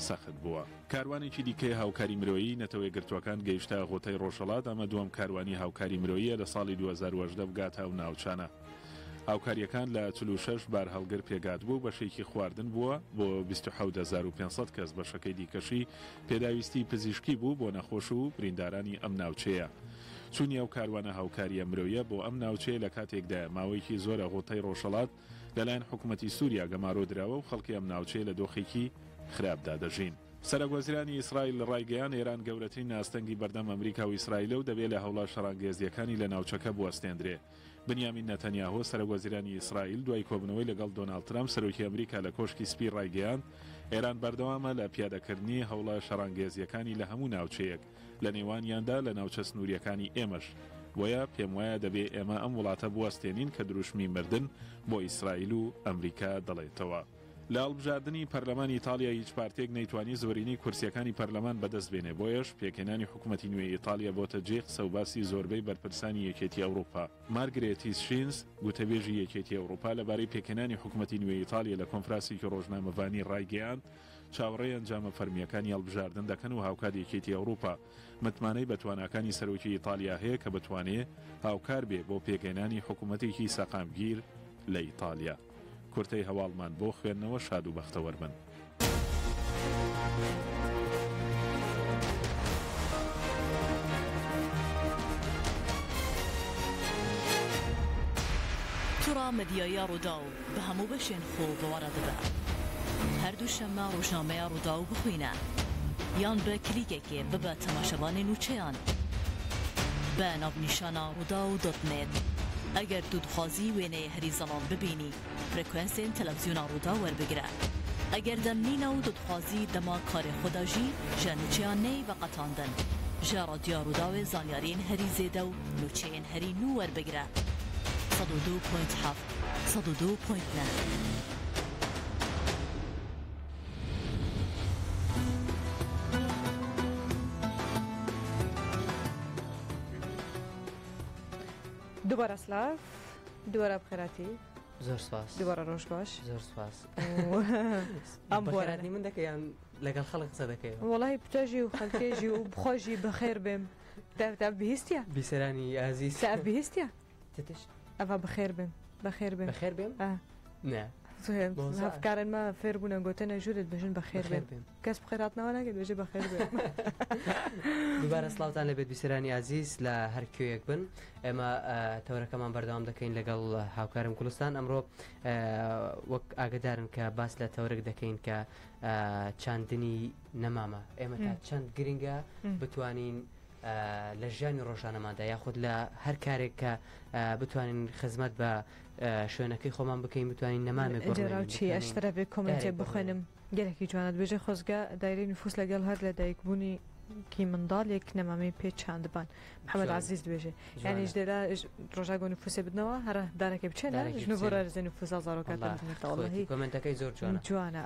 سەخت بووە. کاروانێکی دیکەی هاوکاری مرۆیی نەتەوەیەکگرتووەکان گەیشتە غوتەی ڕۆژهەڵات، ئەمە دووەم کاروانی هاوکاری مرۆییە لە ساڵی 2018 بگاتە ئەو ناوچانە. هاوکارییەکان لە 46 بارهەڵگر پێکهاتبوو، بەشێکی خواردن بووە بۆ 27500 کەس، بەشەکەی دیکەشی پێداویستی پزیشکی بوو بۆ نەخۆش و بریندارانی ئەم ناوچەیە. چوونی ئەو کاروانە هاوکارییە مرۆیە بۆ ئەم ناوچەیە لە کاتێکدایە ماوەیەکی زۆرە غوتەی ڕۆژهەڵات لەلایەن حکومەتی سوریا گەمارۆ دراوە و خەڵکی ئەم ناوچەیە لە دۆخێکی خراپدا دەژین. سەرۆکوەزیرانی ئیسرائیل ڕایگەیاند، ئێران گەورەترین ئاستەنگی بەردەم ئەمریکا و ئیسرائیلە و دەبێ لە هەوڵە شەڕانگێزییەکانی لە ناوچەکە بوەستێندرێ. بنیامین نەتەنیاهۆ، سەرۆکوەزیرانی ئیسرائیل دوای کۆبوونەوەی لەگەڵ دۆناڵد ترەمپ، سەرۆکی ئەمریکا لە کۆشکی سپی ڕایگەیاند، ئێران بەردەوامە لە پیادەکردنی هەوڵە شەڕانگێزییەکانی لە هەموو ناوچەیەک، لە نێوانیاندا لە ناوچە سنوورییەکانی ئێمەش. بۆیە پێموایە دەبێ ئێمە ئەم وڵاتە بوەستێنین کە دروشمی مردن بۆ ئیسرائیل و ئەمریکا دەڵێتەوە. لە هەڵبژاردنی پەرلەمانی ئیتاڵیا هیچ پارتێک نەیتوانی زۆرینەی کورسییەکانی پەرلەمان بەدەست بێنێ، بۆیەش پێکهێنانی حکومەتی نوێی ئیتاڵیا بۆتە جێی قسەوباسی زۆربەی بەرپرسانی یەکێتی ئەوروپا. مارگرێتیس شینز، گوتەبێژی یەکێتی ئەوروپا لەبارەی پێکهێنانی حکومەتی نوێی ئیتاڵیا لە کۆنفراسێکی ڕۆژنامەڤانی ڕایگەیاند، چاوەڕێی ئەنجامە فەرمییەکانی هەڵبژاردن دەکەن و هاوکات یەکێتی ئەوروپا متمانەی بە تواناکانی سەرۆکی ئیتالیا هەیە کە بتوانێ هاوکار بێ بۆ پێکهێنانی حکوومەتێکی سەقامگیر لە ئیتالیا. کورتەی هەواڵمان بۆ خوێندنەوە شاد و بەختەوەر بن. تۆڕە میدیاییە ڕووداو بە هەموو بەشێن خۆ بەوەڕە دەبە. هەر دووشەممە ڕۆژنامەیا ڕووداو بخوینە یان بە کلیکێکێ ببە تەماشەڤانێ نووچەیان بە ناونیشانا ڕووداو dot net. ئەگەر تو دخوازی وێنەیێ هەری زەڵاڵ ببینی فرێکوێنسێن تەلەڤزیۆنا ڕووداو وەربگرە. ئەگەر دەم نینە و تو دخوازی دەما کارێ خۆ دا ژی ژە نووچەیان نێی ڤەقەتاندن ژە ڕادیۆیا ڕووداوێ زانیاریێن هەری زێدە و نووچەیێن هەری نوو وەربگرە. 102 point هەفت. 102 point نە. دووبارە سلاف دووبارە بخێراتی زۆر سپاس دووبارە ڕۆژ باش زۆر سپاس ئەم بۆرانی من دەکەی یان لەگەڵ خەڵک قسە دەکەی وەڵی بتەژی و خەڵکێژی و بخۆژی بەخێر بێم تا بهیستە بیسەرانی ئازیز تا بهیستە تتش ئەڤ بەخێر بێم بەخێر بێم بەخێر بێم نا هەفکارن ما فێر بوونە گوتنە ژوورت بژن بەخێر بێم کەس بخێراتنەوە ناکەێت بێژێ بەخێر بێم دووبارە سلااوان لەبێت بیسەرانی ئازیز لە هەر کوێیەک بن ئێمە تەورەکەمان بەردەوام دەکەین لەگەڵ هاوکارم گوڵستان ئەمڕۆ وەک ئاگدارن کە باس لە تەورەک دەکەین کە چاندنی نەمامە ئێمە تا چەند گرنگە بتوانین لە ژیانی ڕۆژانەماندا یاخود لە هەر کارێک کە بتوانین خزمەت بە شوێنەکەی خۆمان بکەین بتوانین نەمامێک بڕوێنین ئەشترە بێ کۆمنتێ بخوێنم گەلێکی جوانە دبێژێ خۆزگە دایرەی نفوس لەگەڵ هەر لە دایک بوونی کی منداڵێک نەمامەی پێ چاندبان محەممەد عزیز دبێژێ یانیش دێرا ڕۆژا گۆ نفوسێ بدنەوە هەرە دارەکە بچێنە ژن بۆ ڕێزێ نفوسا زارۆکاتە کۆمنتەکەی زۆر جوانە جوانە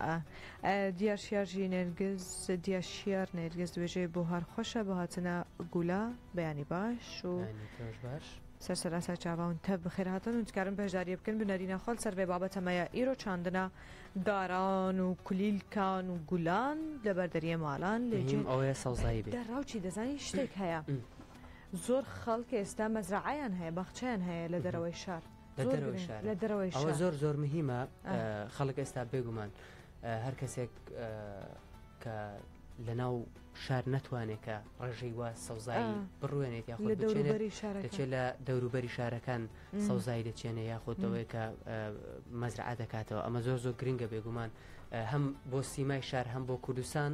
دیار شیار ژی نێرگز دیار شیار نێرگز دبێژێ بۆ هەر خۆشە بۆ هاتنە گولا بەیانی باش و باش. سەر سەراسا چاوان تە بخێر هاتن و تکارن بەشداریە بکەن بنەرینە خۆل سەر بێ بابەتەمەیە ئیرۆ چاندنە داران و کولیلکان و گولان لەبەر دەریە مالان لێ مهم ئەوەیە سەوزایی بێ. دە ڕاوچی دەزانی شتێک هەیە زۆر خەڵک ئێستا مەزرەعەیان هەیە باخچەیان هەیە لە دەرەوەی شار لە دەرەوەی شار لە دەرەوەی ئەوە زۆر زۆر مهمە خەڵک ئێستا بێگومان هەر کەسێک کە لەناو شار نەتوانێت کە ڕێژەی وا سەوزایی بڕوێنێت یاخود لە دەوروبەری شارەکان دەچێت لە دەوروبەری شارەکان سەوزایی دەچێنێ یاخود ئەوەیە کە مەزرعە دەکاتەوە ئەمە زۆر زۆر گرنگە بێگومان هەم بۆ سیمای شار هەم بۆ کوردستان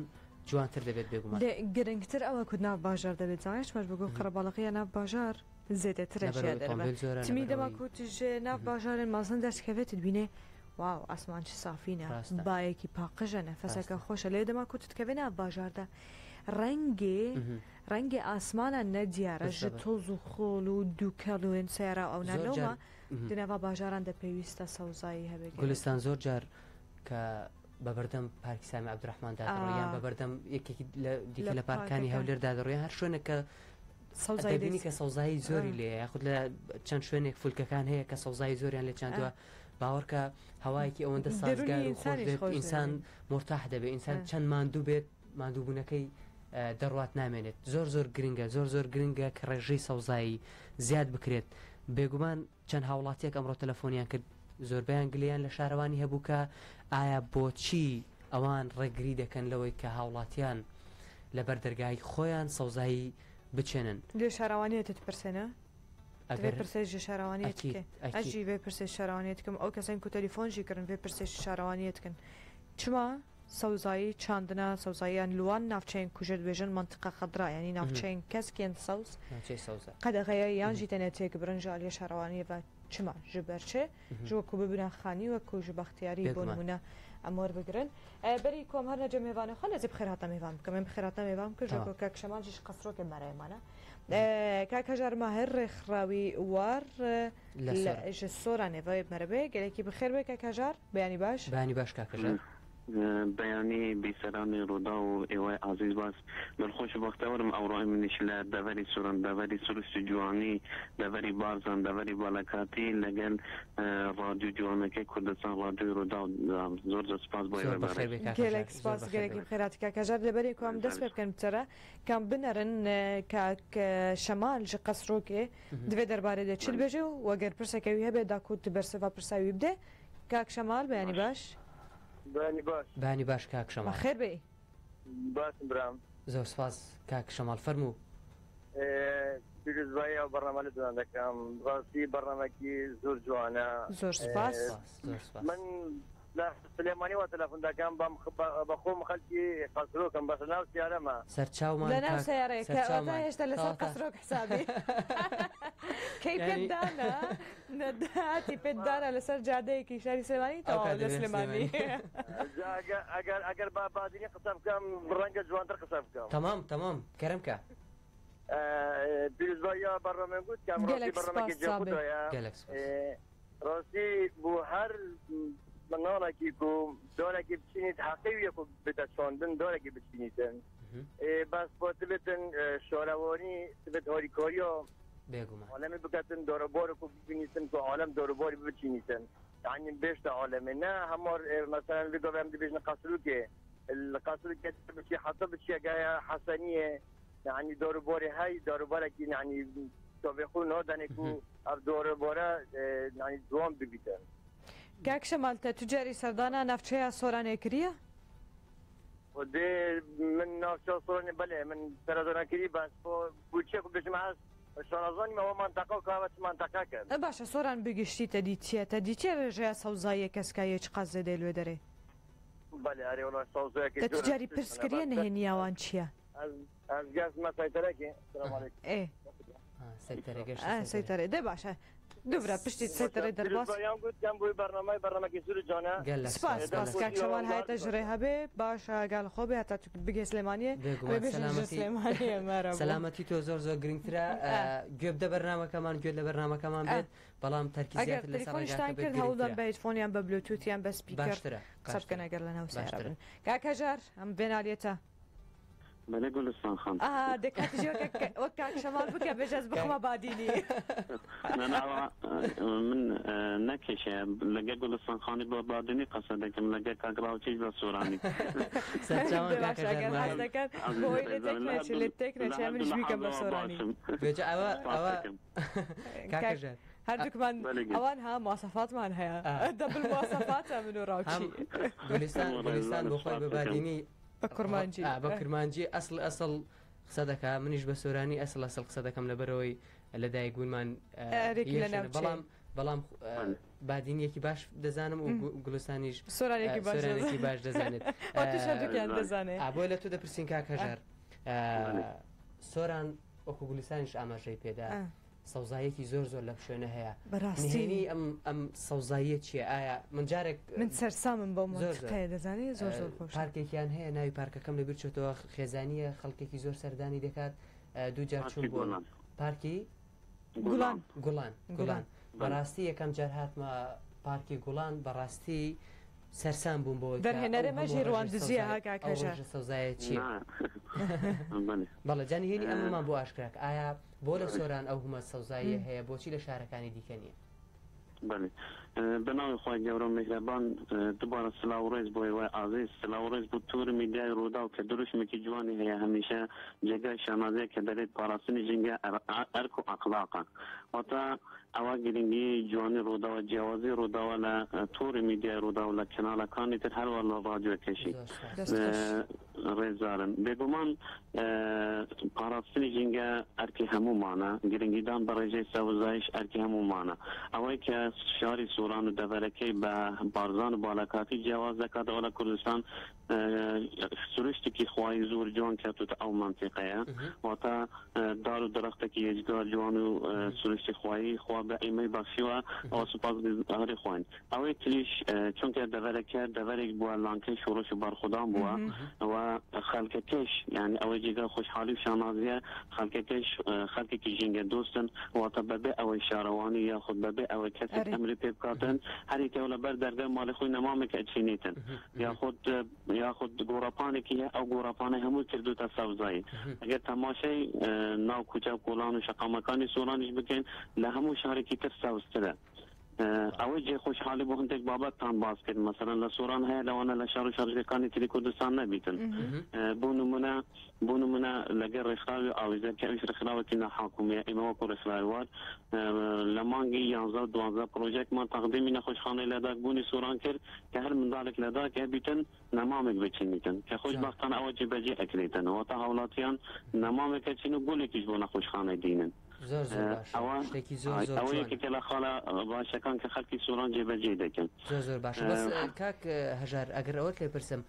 جوانتر دەبێت بێگومان گرنگتر ئەوە کورد ناو باژار دەبێت زانیشمەش بگو قەرەباڵغیە ناو باژار زێدەترە تمی دەما کوتژێ ناو باژارن مازن دەستکەوێت بینێ واو ئاسمان چ سافینە باەکی پاقژە نەفەسەکە خۆشە لێ دەما کوتت کەوێ ناو باژاردا ڕەنگێ ڕەنگی ئاسمانە نەدیارە ژ تۆز و خۆڵ و دووکەڵ و سەیارە ئەو نالەوە دناوا باژاران دە پێویستە سەوزایی هەبێت گولستان زۆر جار کە بە بەردەم پارکی سامی عەبدولڕەحمان دادڕۆ یان بە بەردەم یەکێکی دیکە لە پارکانی هەولێر دادڕۆ یان هەر شوێنێک کە دەبینی کە سەوزایی زۆری لێ یاخود لە چەند شوێنێک فولکەکان هەیە کە سەوزایی زۆریان لێ چاندووە باوەڕکە هەوایەکی ئەوەندە سازگار و خۆش دێت ئینسان مورتاح دەبێت ئینسان چەند ماندوو بێت ماندووبوونەکەی دەڕوات نامێنێت زۆر زۆر گرنگە زۆر زۆر گرنگە کە ڕێژەی سەوزایی زیاد بکرێت بێگومان چەند هاوڵاتیەک ئەمڕۆ تەلەفۆنیان کرد زۆربەیان گلیان لە شارەوانی هەبوو کە ئایا بۆچی ئەوان ڕێگری دەکەن لەوەی کە هاوڵاتیان لە بەردەرگای خۆیان سەوزایی بچێنن. لێ شارەوانیەتت پرسێنە؟ ئەگەر پرسێ ژ شارەوانیەت بکەی ئەژی ڤێ پرسێ شارەوانیەت کەم ئەو کەسەن کو تەلیفۆن ژی کردن ڤێ پرسێ شارەوانیەت کەن چما سەوزایی چاندنا سەوزاییان لوان ناوچەین کوژێ دبێژن مەنتیقە خەدرا یانی ناوچەین کەسکێن سەوز ناوچەی سەوزە قەدەغەیە یان ژی تەنێ تێک برن ژ ئالیە شارەوانیە ڤە. چما ji ber çi ji wekû bibina xanî wekû ji bextiyarî bo nimûne em werbigirin. Berî ku em herine cem mêvanê xwe ez ê bi xêr hata mêvan bikim. Em bi xêr hata mêvan bikin ji ku kak Şemal jî ji qesrokê me re mane. Kak Hejar Mahir rêxrawî war ji Soranê ve me re bê. Gelekî bi xêr bê kak Hejar. Beyanî baş. Beyanî baş kak Hejar. بەیانی بیسەرانی ڕووداو و ئێوەی ئازیز باس. من خۆش و بەختەوەرم ئەوڕۆ منیش لە دەڤەری سۆران، دەڤەری سروشت و جوانی، دەڤەری بارزان، دەڤەری باڵەکاتی لەگەل ڕادیۆ جوانەکەی کوردستان ڕادیۆی ڕووداو دام. زۆر زۆر سپاس بۆ زۆر ئێوەی بەخێر بەڕێز. بێ کاک گەلەک هەژار، زۆر سپاس بەخێر گەلەکی بێ. بەخێر هاتی کاک هەژار لەبەرێ کوام دەست پێ بکەن بچەرە کام بنەرن کاک شەمال ژ قەسرۆکێ دڤێ دەربارێ دێ چ دبێژێ و وەگەر پرسەکە وی هەبێ داکوو ت بەرسڤا پرسا وی بدێ کاک شەمال بەیانی باش. بەیانی باش. بەیانی باش کاک شەماڵ. بەخێر بێی. باشم برام. زۆر سپاس کاک شەماڵ فەرموو. پیرۆزبایی ئەو بەرنامە لە دوان دەکەم ڕاستی بەرنامەکی زۆر جوانە. زۆر سپاس. زۆر سپاس. من لە سلێمانی وا تەلەفۆن دەکەم بەم بەخۆم خەلکی قەسرۆکم بەس لەناو سیارەمە. سەرچاومان لەناو کاک سەیارەیە کە واتە سەرچاومان هێشتا لەسەر تەواوتە. قەسرۆک حسابی کەی پێت یانی دانا نەداتی پێت دانا لەسەر جادەیەکی شاری سلێمانی ئەو تەواو کات لە دەبێ سلێمانی. سلێمانی. جا ئەگەر ئەگەر ئەگەر بە بادینی قسە بکەم ڕەنگە جوانتر قسە بکەم. تەمام تەمام کەرەم کە. پیرۆزباییا بەرنامەم گوت کەم ڕاستی گەلەک بەرنامەکی سپاس جێ سابێ. خودایە گەلەک سپاس. ڕاستی بۆ هەر مناڵێکی کو دارێکی بچینیت حەقی ویە کو بتە چاندن دارێکی بچینیتن بەس بۆ تبێتن شارەوانی تبێت هاریکاریە بێگومان. عالەمی بکەتن دارەبارێک و ببینیتن کو عالەم دارەباری بچینیتن یعنی بێشتە عالەمێ نە هەمار مەسەلەن بگەم ئەم دەبێژنە قەسروکێ القەسروکێ بچی حەتە بچیە گایە حەسەنیە یعنی دارەبارێ هەی دارەبارێکی یعنی تاوێخو نادەنێک و ئەف دارەبارە یعنی جوان ببیتن. کاک شەمال تە توجاری سەردانا ناوچەیە سۆرانێ کریە؟ خودێ من ناوچە سۆرانێ بەلێ من سەردانا کری بەس بۆ بۆچیە خو بێژم ئەز شارەزانیم ئەوە مەنتەقە و کاوە چ مەنتەقە کەن. باشە سۆران بگشتی تە دیتیە تە دیتیە ڕێژەیە سەوزاییە کەسکاییە چ قاس زێدەی لوێ دەرێ؟ بەلێ ئەرێ وەڵا سەوزایەکی تە زۆر توجاری پرس کریە نهێنیاوان چیە؟ ئەز ئەز گەستمە سەیتەرەکێ سلام عەلەیکم. ئێ سەیتەرە گەشتە ئا سەیتەرە دە باشە دوبرا پشتی سەیتەرەی دەرباز. پیرۆزباییان گوت کەم بۆی بەرنامەی بەرنامەکی زۆر جوانە. گەلەک سپاس سپاس سپاس گەلەک کاک شەمال هایتە ژرێ هەبێ باشە گال خۆ بێ هەتا تو بگەی سلێمانیێ ئەوێ بێگومان بێژن ژ سەلامەتی سلێمانیێ مەرە بوو. سەلامەتی تۆ زۆر زۆر گرنگترە ئا. گوێ بدە بەرنامەکەمان گوێت لە بەرنامەکەمان ئا. بێت بەڵام تەرکیز ئەگەر زیاتر لەسەر تەلەفۆنیشتان ڕێگاکە بێت کرد هەوڵدەن گرنگترە. بە هێدفۆن یان بە بلوتوت یان بە سپیکەر باشترە قسە بکەن باشترە ئەگەر لەناو سەیارە باشترە. بن. کاک هەژار ئەم بێنالیەتە. بەلێ گولستان خان. ئا دە کاتیش وەک وەک کاک شەمال بکە بێژە ئەز بخوا بادینی. نا نا ئەوە من نەکێشەیە لەگە گولستان خانی بە بادینی قسە دەکەم لەگە کاک ڕاوچیش بە سۆرانی. سەرچاوان دە کاک باشە هەژار ئەگەر حەز ماهر. دەکەن بۆ ئەوەی لێ تێک نەچێ لێ تێک نەچێ منیش بیکەم بە سۆرانی. بێجە ئەوە سپاس ئەوە دەکەم. کاک کاک هەژار هەردووکمان بەلێ گەر. ئەوان ها مواسەفاتمان هەیە ئا. دەبل مواسەفاتە من و هەم ڕاوچی. گولستان گولستان بۆ خۆی بە سپاس دەکەم. بادینی بە کورمانجی. ئا، بە کرمانجی ئەسڵ ئەسڵ قسە دەکا منیش بە سۆرانی ئەسڵ ئەسڵ قسە دەکەم لەبەرەوەی لەدایک بوونمان ئەرێکی لە یەکشنە. ناوچەیە. بەڵام بەڵام بادینیەکی باش دەزانم و گوڵستانیش سۆرانێکی باش سۆرانێکی دەزانێت. باش دەزانێت. ئەو توش هەردووکیان دەزانێ. ئا، بۆیە لە تۆ دەپرسین کاک هەژار. سۆران وەکو گوڵستانیش ئاماژەی پێدا سەوزاییەکی زۆر زۆر لەم شوێنە هەیە. بەڕاستی. نهێنی ئەم ئەم سەوزاییە چییە؟ ئایا من جارێک من سەرسامم بەو زۆر زۆر. مەنتیقەیە دەزانی زۆر زۆر خۆشە. پارکێکیان هەیە ناوی پارکەکەم لەبیر چۆتەوە خێزانیە خەڵکێکی زۆر سەردانی دەکات. دوو جار چوون پارکی بۆ گوڵان. پارکی گوڵان. گوڵان. گوڵان. گوڵان. بەڕاستی یەکەم جار هاتمە پارکی گوڵان بەڕاستی سەرسام بووم بۆ دەرهێنەرە مەژی ڕواندزیە ها کاک ئەو هەژار. ڕێژە سەوزایە چییە؟ نا. بەلێ. بەڵێ جا نهێنی ئەمەمان بۆ ئاشکرا کە ئایا بۆ لە سۆران ئەو هەمە سەوزاییە هەیە بۆچی لە شارەکانی دیکە نییە؟ بەلێ. بە ناوی خوای گەورە و میهرەبان دووبارە سلاو و ڕێز بۆ ئێوەی ئازیز، سلاو و ڕێز بۆ تۆری میدیای ڕووداو کە دروشمێکی جوانی هەیە هەمیشە جێگای شانازیە کە دەلێت پاراستنی ژینگە ئەرک و ئەخلاقە. واتە ئەوە گرنگی جوانی ڕووداوە، جیاوازی ڕووداوە لە تۆری میدیای ڕووداو لە کەناڵەکانی تر هەروە لە ڕادیۆکەشی. زۆر سوپاس. دەست خۆش. ڕێزدارن. بێگومان پاراستنی ژینگە ئەرکی هەموومانە، گرنگیدان بە ڕێژەی سەوزایش ئەرکی هەموومانە. ئەوەی کە شاری سۆران و دەڤەرەکەی بە بارزان و باڵەکاتی جیاواز دەکاتەوە لە کوردستان، سروشتێکی خوایی زۆر جوان کەوتوتە ئەو مەنتیقەیە، واتە دار و درەختێکی یەجگار جوان و سروشت سروشتی خوایی خوا بە ئێمەی بەخشیوە ئەوە سوپاسگوزاری خواین. ئەوەی تریش چونکە دەڤەرەکە دەڤەرێک بووە لانکەی شۆڕش و بەرخۆدان بووە و خەڵکەکەش یانی ئەوەی جێگای خۆشحاڵی و شانازیە خەڵکەکەش خەڵکێکی ژینگە دۆستن واتە بەبێ ئەوەی شارەوانی یاخود بەبێ ئەوەی کەسێک ئەمری پێ بکاتن هەریکەو لەبەر دەرگای ماڵی خۆی نەمامێک ئەچینیتن یاخود یاخود گۆڕەپانێکی هەیە ئەو گۆڕەپانەی هەمووی کردوتە سەوزایی ئەگەر تەماشای ناو کوچە و کۆڵان و شەقامەکانی سۆرانیش بکەین لە هەموو شارێکی تر سەوزترە. ئەوەی جێی خۆشحاڵی بوو هەندێک بابەتتان باس کرد مەسەلەن لە سۆران هەیە لەوانە لە شار و شارۆچکەکانی تری کوردستان نەبیتن بۆ نمونە بۆ نمونە لەگەر ڕێکخراوی ئاویزە کە ئەویش ڕێکخراوێکی ناحاکومیە ئێمە وەکو ڕێکخراوی وار لە مانگی یانزە و دوانزە پڕۆژەیەکمان تەقدیمی نەخۆشخانەی لەداکبوونی سۆران کرد کە هەر منداڵێک لەداک هەبیتن نەمامێک بچنیتن کە خۆشبەختانە ئەوە جێبەجێ ئەکرێتن واتە هاوڵاتیان نەمامێک ئەچن و گوڵێکیش بۆ نەخۆشخانەی دینن زۆر زۆر باشە ئەوە شتێکی زۆر زۆر ئەوە جوانە. یەکێکە لە خاڵە باشەکان کە خەڵکی سۆران جێبەجێی دەکەن. زۆر زۆر باشە بەس کاک هەژار ئەگەر ئەوەت لێ پرسم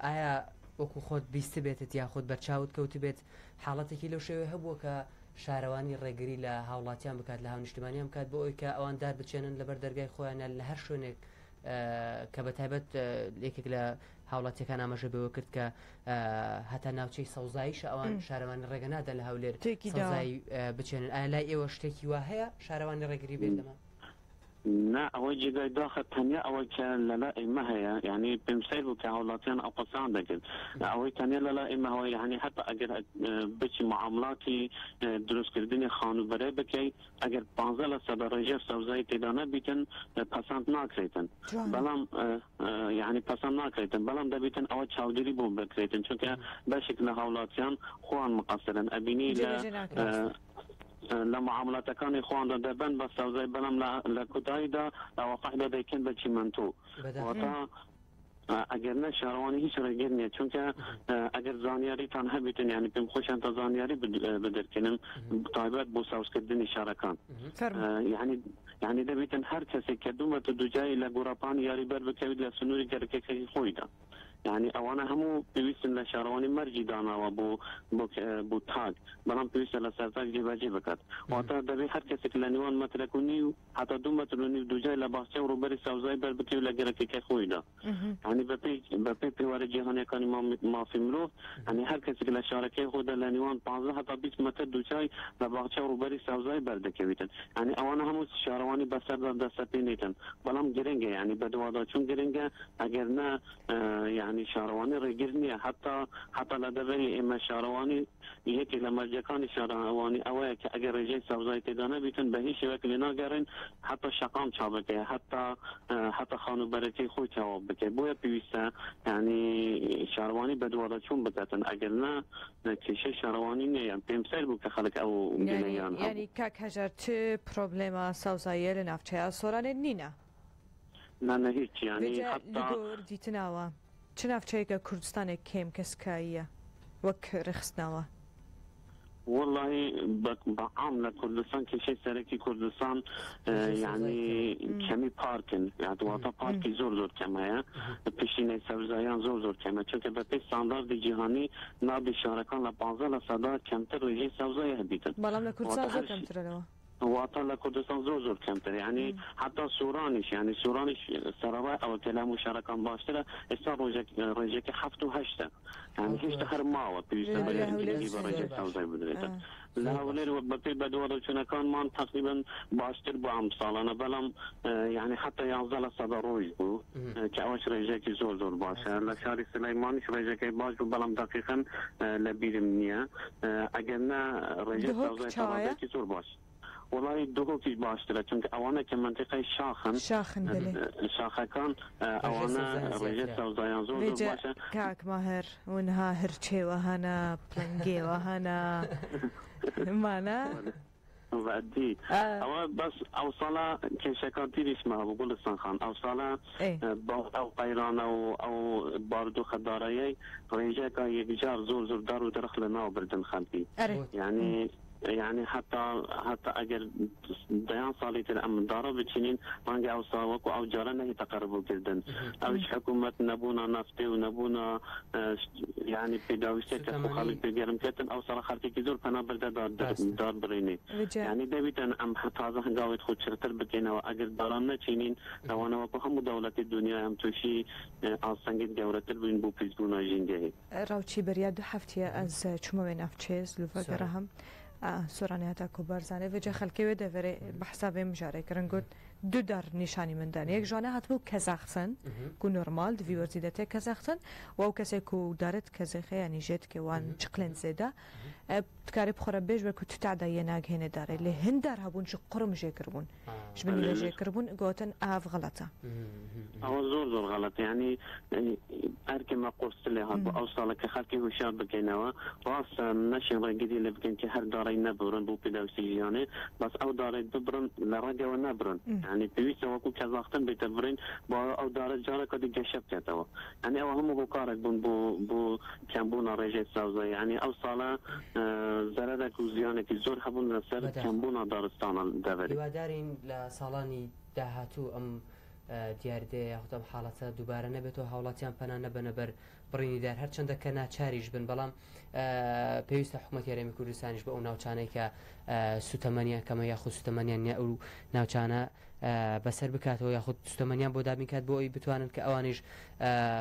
ئایا وەکو خۆت بیستبێتت یاخود بەرچاوت کەوتبێت حاڵەتێکی لەو شێوەیە هەبووە کە شارەوانی ڕێگری لە هاوڵاتیان بکات لە هاونیشتمانیان بکات بۆ ئەوەی کە ئەوان دار بچێنن لەبەر دەرگای خۆیان یان لە هەر شوێنێک کە بە تایبەت یەکێک لە هاوڵاتیەکان ئاماژە بەوە کرد کە هەتا ناوچەی سەوزاییشە ئەوان شارەوانی ڕێگە نادا لە هەولێر سەوزایی بچێنن ئایا لای ئێوە شتێکی وا هەیە شارەوانی ڕێگری بێت لەمە؟ نا ئەوەی جێگای داخە تەنیا ئەوەی کە لەلا ئێمە هەیە یعنی پێم سەیر بوو کە هاوڵاتیان ئەو قسان دەکرد ئەوەی تەنیا لەلا ئێمە هەیە یعنی حتا ئەگەر بچی معاملاتی دروستکردنی خانووبەرە بکەی ئەگەر 15 لە سەدا ڕێژە سەوزایی تێدا نەبیتن پەسەند ناکرێتن بەڵام یعنی پەسەند ناکرێتن بەڵام دەبیتن ئەوە چاودێری بۆ بکرێتن چونکە بەشێک لە هاوڵاتیان خۆیان مقەسرن ئەبینی لە لە معاملاتەکانی خۆیاندا دەبەن بە سەوزای بەڵام لە کۆتاییدا لە واقعدا دەیکەن بە چیمەنتۆ واتە ئەگەر نە شارەوانی هیچ ڕێگر نییە چونکە ئەگەر زانیاریتان هەبیتن یعنی پێم خۆشیان تا زانیاری بدرکێنم تایبەت بۆ سەوزکردنی شارەکان یعنی یعنی دەبیتن هەر کەسێک کە دوو مەتر دووجای لە گۆڕەپانی یاری بەر بکەویت لە سنووری گەرەکەکەی خۆیدا یعنی ئەوانە هەموو پێویستن لە شارەوانی مەرجی داناوە بۆ بۆ بۆ تاک بەڵام پێویستە لە سەر تاک جێبەجێ بکات واتە دەبێت هەر کەسێک لە نێوان مەترەک و نیو هەتا دوو مەتر و نیو دووجای لە باخچە و ڕووبەری سەوزایی بەر بکەوێت لە گەرەکەکەی خۆیدا. یانی بەپێی بەپێی پێوەرە جیهانیەکانی مافی مرۆڤ یانی هەر کەسێک لە شارەکەی خۆیدا لە نێوان 15 هەتا 20 مەتر دووجای لە باخچە و ڕووبەری سەوزایی بەر دەکەویتن. یانی ئەوانە هەموو شارەوانی بەسەردا دەسەپێنیتن. بەڵام گرنگە یانی بەدواداچوون گرنگە ئەگەر نا یانی شارەوانی ڕێگر نییە هەتا هەتا لە دەڤەری ئێمە شارەوانی یەکێک لە مەرجەکانی شارەوانی ئەوەیە کە ئەگەر ڕێژەی سەوزایی تێدا نەبیتن بە هیچ شێوەیەک لێ ناگەڕێن هەتا شەقام چا بکەی هەتا هەتا خانووبەرەکەی خۆی چاوا بکەی بۆیە پێویستە یانی شارەوانی بەدواداچوون بکاتن ئەگەر نا کێشەی شارەوانی نییە یان پێم سەیر بوو کە خەڵک ئەو گلەییان هەبوو. یانی کاک هەژار چ پرۆبلێمە سەوزاییە لە ناوچەیا سۆرانێ نینە؟ نا نا هیچ یانی ڤێجا حەتا. لگۆر دیتناوە چ ناوچەیەکە کوردستانێ کێم کەسکاییە وەک رێخستناوە؟ وەڵاهی بە بە عام لە کوردستان کێشەی سەرەکی کوردستان ڕێژەی سەوزایی یانی کەمە. کەمی پارکن یاد واتە پارکی زۆر زۆر کەم هەیە پشینەی سەوزاییان زۆر زۆر کەمە چونکە بە پێی ستانداردی جیهانی نابی شارەکان لە 15 لە سەدا کەمتر ڕێژەی سەوزایی هەبیتن بەڵام لە کوردستان واتە زۆر هەر کەمترە لەوە. واتە لە کوردستان زۆر زۆر کەمتر یانی حەتا سۆرانیش یانی سۆرانیش سەرەڕای ئەوە کە لە هەموو شارەکان باشترە ئێستا ڕۆژێک ڕێژەکە حەفت و هەشتە یانی هێشتا هەر ماوە پێویستە بە گرنگی بە ڕێژەی سەوزای بدرێتە لە هەولێر وە بەپێی بەدواداچوونەکانمان تەقریبەن باشتر بوو ئەم ساڵانە بەڵام یانی حەتا 11 لە سەدا ڕۆژ بوو کە ئەوەش ڕێژەیەکی زۆر زۆر باشە لە شاری سلەیمانیش ڕێژەکەی باش بوو بەڵام دەقیقەن لە بیرم نییە ئەگەر نا ڕێژەی دهۆک سەوزای تا چاوایە؟ ڕادەیەکی زۆر باش وەڵایی دهۆکیش باشترە چونکە ئەوانە کە مەنتیقەی شاخن شاخن بەلێ. شاخەکان ڕێژەی ئەوانە سەوزایان ڕێژەی زیاترە. سەوزایان زۆر زۆر ڤێجە باشە. کاک ماهر ونها هرچێوە هەنە پڵنگێوە هەنە مانە. بەدی ئەوە بەس ئەوساڵە کێشەکان تیریشمە هەبوو گوڵستان خان ئەوساڵە بە ئەو قەیرانە و ئەو بارودۆخە داراییەی ڕێژەکە یەکجار زۆر زۆر دار و درەخت لە ناو بردن خەڵکی یعنی. یانی هەتا هەتا ئەگەر دەیان ساڵی تر ئەم دارە بچینین ڕەنگە ئەوسا وەکو ئەو جارە نەهیتە قەرەبوو کردن ئەویش حکوومەت نەبوونا نەفتێ و نەبوونا یانی پێداویستێک کە خۆ سوتەمەنی خەڵک پێ گەرم کردن ئەو ساڵە خەڵکێکی زۆر پەنا بردە دار ڕاستە. دار بڕینێ یانی دەبیتن ئەم تازە هەنگاوێت خۆ چڕتر بکەینەوە ئەگەر داران نەچینین لەوانە وەکو هەموو دەوڵەتی دونیای ئەم تووشی ئاستەنگێت گەورەتر بووین بۆ پیسبوونا ژینگەیی. ڕاوچی بەریا دو هەفتیە ئەز چومە وێ ناوچێ زلوفە گەرەهەم سۆرانی هەتا کو بارزانێ ڤێجە خەلکێ وێ دەڤەرێ بەحسا ڤێ مژارێ کرن گوت دو دار نیشانی من دان یەک ژوانە هاتبوو کەزاختن کو نۆرمال دڤی وەرزی دەتێ کەزاختن و ئەو کەسێ کو دارت کەزێخێ یانی ژێت کێ وان چقلێن زێدە دکارێ بخۆرە بێژ بە کو تو تەعدا یە ناگهێنێ دارێ لێ هند دار هەبوون ژ قوڕم ژێ کربوون ژ بنی لە ژێ کربوون گۆتن ئاڤ غەڵەتە. ئەوە زۆر زۆر غەڵەتە یانی ئەرکێ مە قورستر لێ هات بۆ ئەو ساڵە کە خەڵکی هوشیار بکەینەوە ڕاستە نەشین ڕێگری لێ بکەین کە هەر دارەی نەبڕن بۆ پێداویستی ژیانێ بەس ئەو دارەی ببڕن لە ڕەگەوە نەبڕن یانی پێویستە وەکو کەزاختن بێتە بڕین بۆ ئەو دارە جارەکە دی گەشە بکاتەوە یانی ئەوە هەموو هۆکارێک بوون بۆ بۆ کەمبوونا ڕێژەی سەوزایی یانی ئەو ساڵە زەرەرێک و زیانێکی زۆر هەبوون لەسەر بەداخەوە. کەمبوونا دارستانە دەڤەری. هیوادارین لە ساڵانی داهاتوو ئەم دیاردەیە یاخود ئەم حاڵەتە دووبارە نەبێتەوە هاوڵاتیان پەنا نەبەنە بەر بڕینی دار هەرچەندە کە ناچاریش بن بەڵام پێویستە حکوومەت هەرێمی کوردستانیش بە ئەو ناوچانەی کە سوتەمەنیان کەمە یاخود سوتەمەنیان نیە ئەو ناوچانە بەسەر بکاتەوە یاخود سوتەمەنیان بۆ دابین کات بۆ ئەوی بتوانن کە ئەوانیش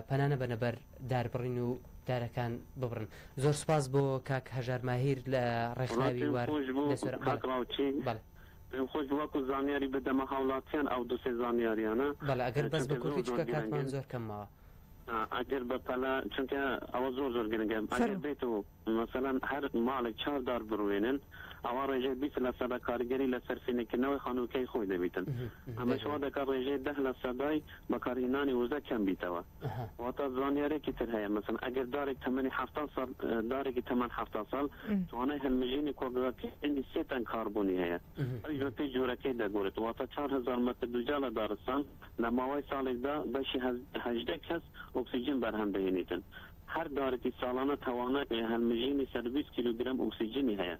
پەنا نەبەنە بەر داربڕین و دارەکان ببڕن. زۆر سوپاس بۆ کاک هەژار ماهیر لە ڕێکخراوی پێم وار خۆش بوو لە سۆران. کاک بەڵێ ڕاوچی بەڵێ. پێم خۆش بوو وەکو زانیاری بدەمە هاوڵاتیان ئەو دوو سێ زانیاریانە بەڵێ ئەگەر بەس بە چونکە زۆر کورتی زۆر چونکە کاتمان گرنگن. زۆر کەم ماوە. ئەگەر بە پەلە چونکە ئەوە زۆر زۆر گرنگە ئەگەر فەرموو. بێت و مەسەلەن هەر ماڵێک چار دار بڕوێنن ئەوا ڕێژەی 20 لە سەدا کاریگەری لەسەر فێنککردنەوەی خانووەکەی خۆی دەبیتن ئەمەش وا دەکات ڕێژەی 10 لە سەدای بەکارهێنانی وزە کەم بیتەوە واتە زانیارێکی تر هەیە مەسەلەن ئەگەر دارێک تەمەنی 70 ساڵ دارێکی تەمەن 70 ساڵ توانای هەلمژینی کۆگاکردنی سێ تەن کاربۆنی هەیە ئەویش بەپێی جۆرەکەی دەگۆڕێت واتە 4000 مەتر دووجا لە دارستان لە ماوەی ساڵێکدا بەشی 18 کەس ئۆکسجین بەرهەم دەهێنیتن. هەر دارێکی ساڵانە توانای هەڵمژینی 120 کیلۆگرام ئۆکسجینی هەیە.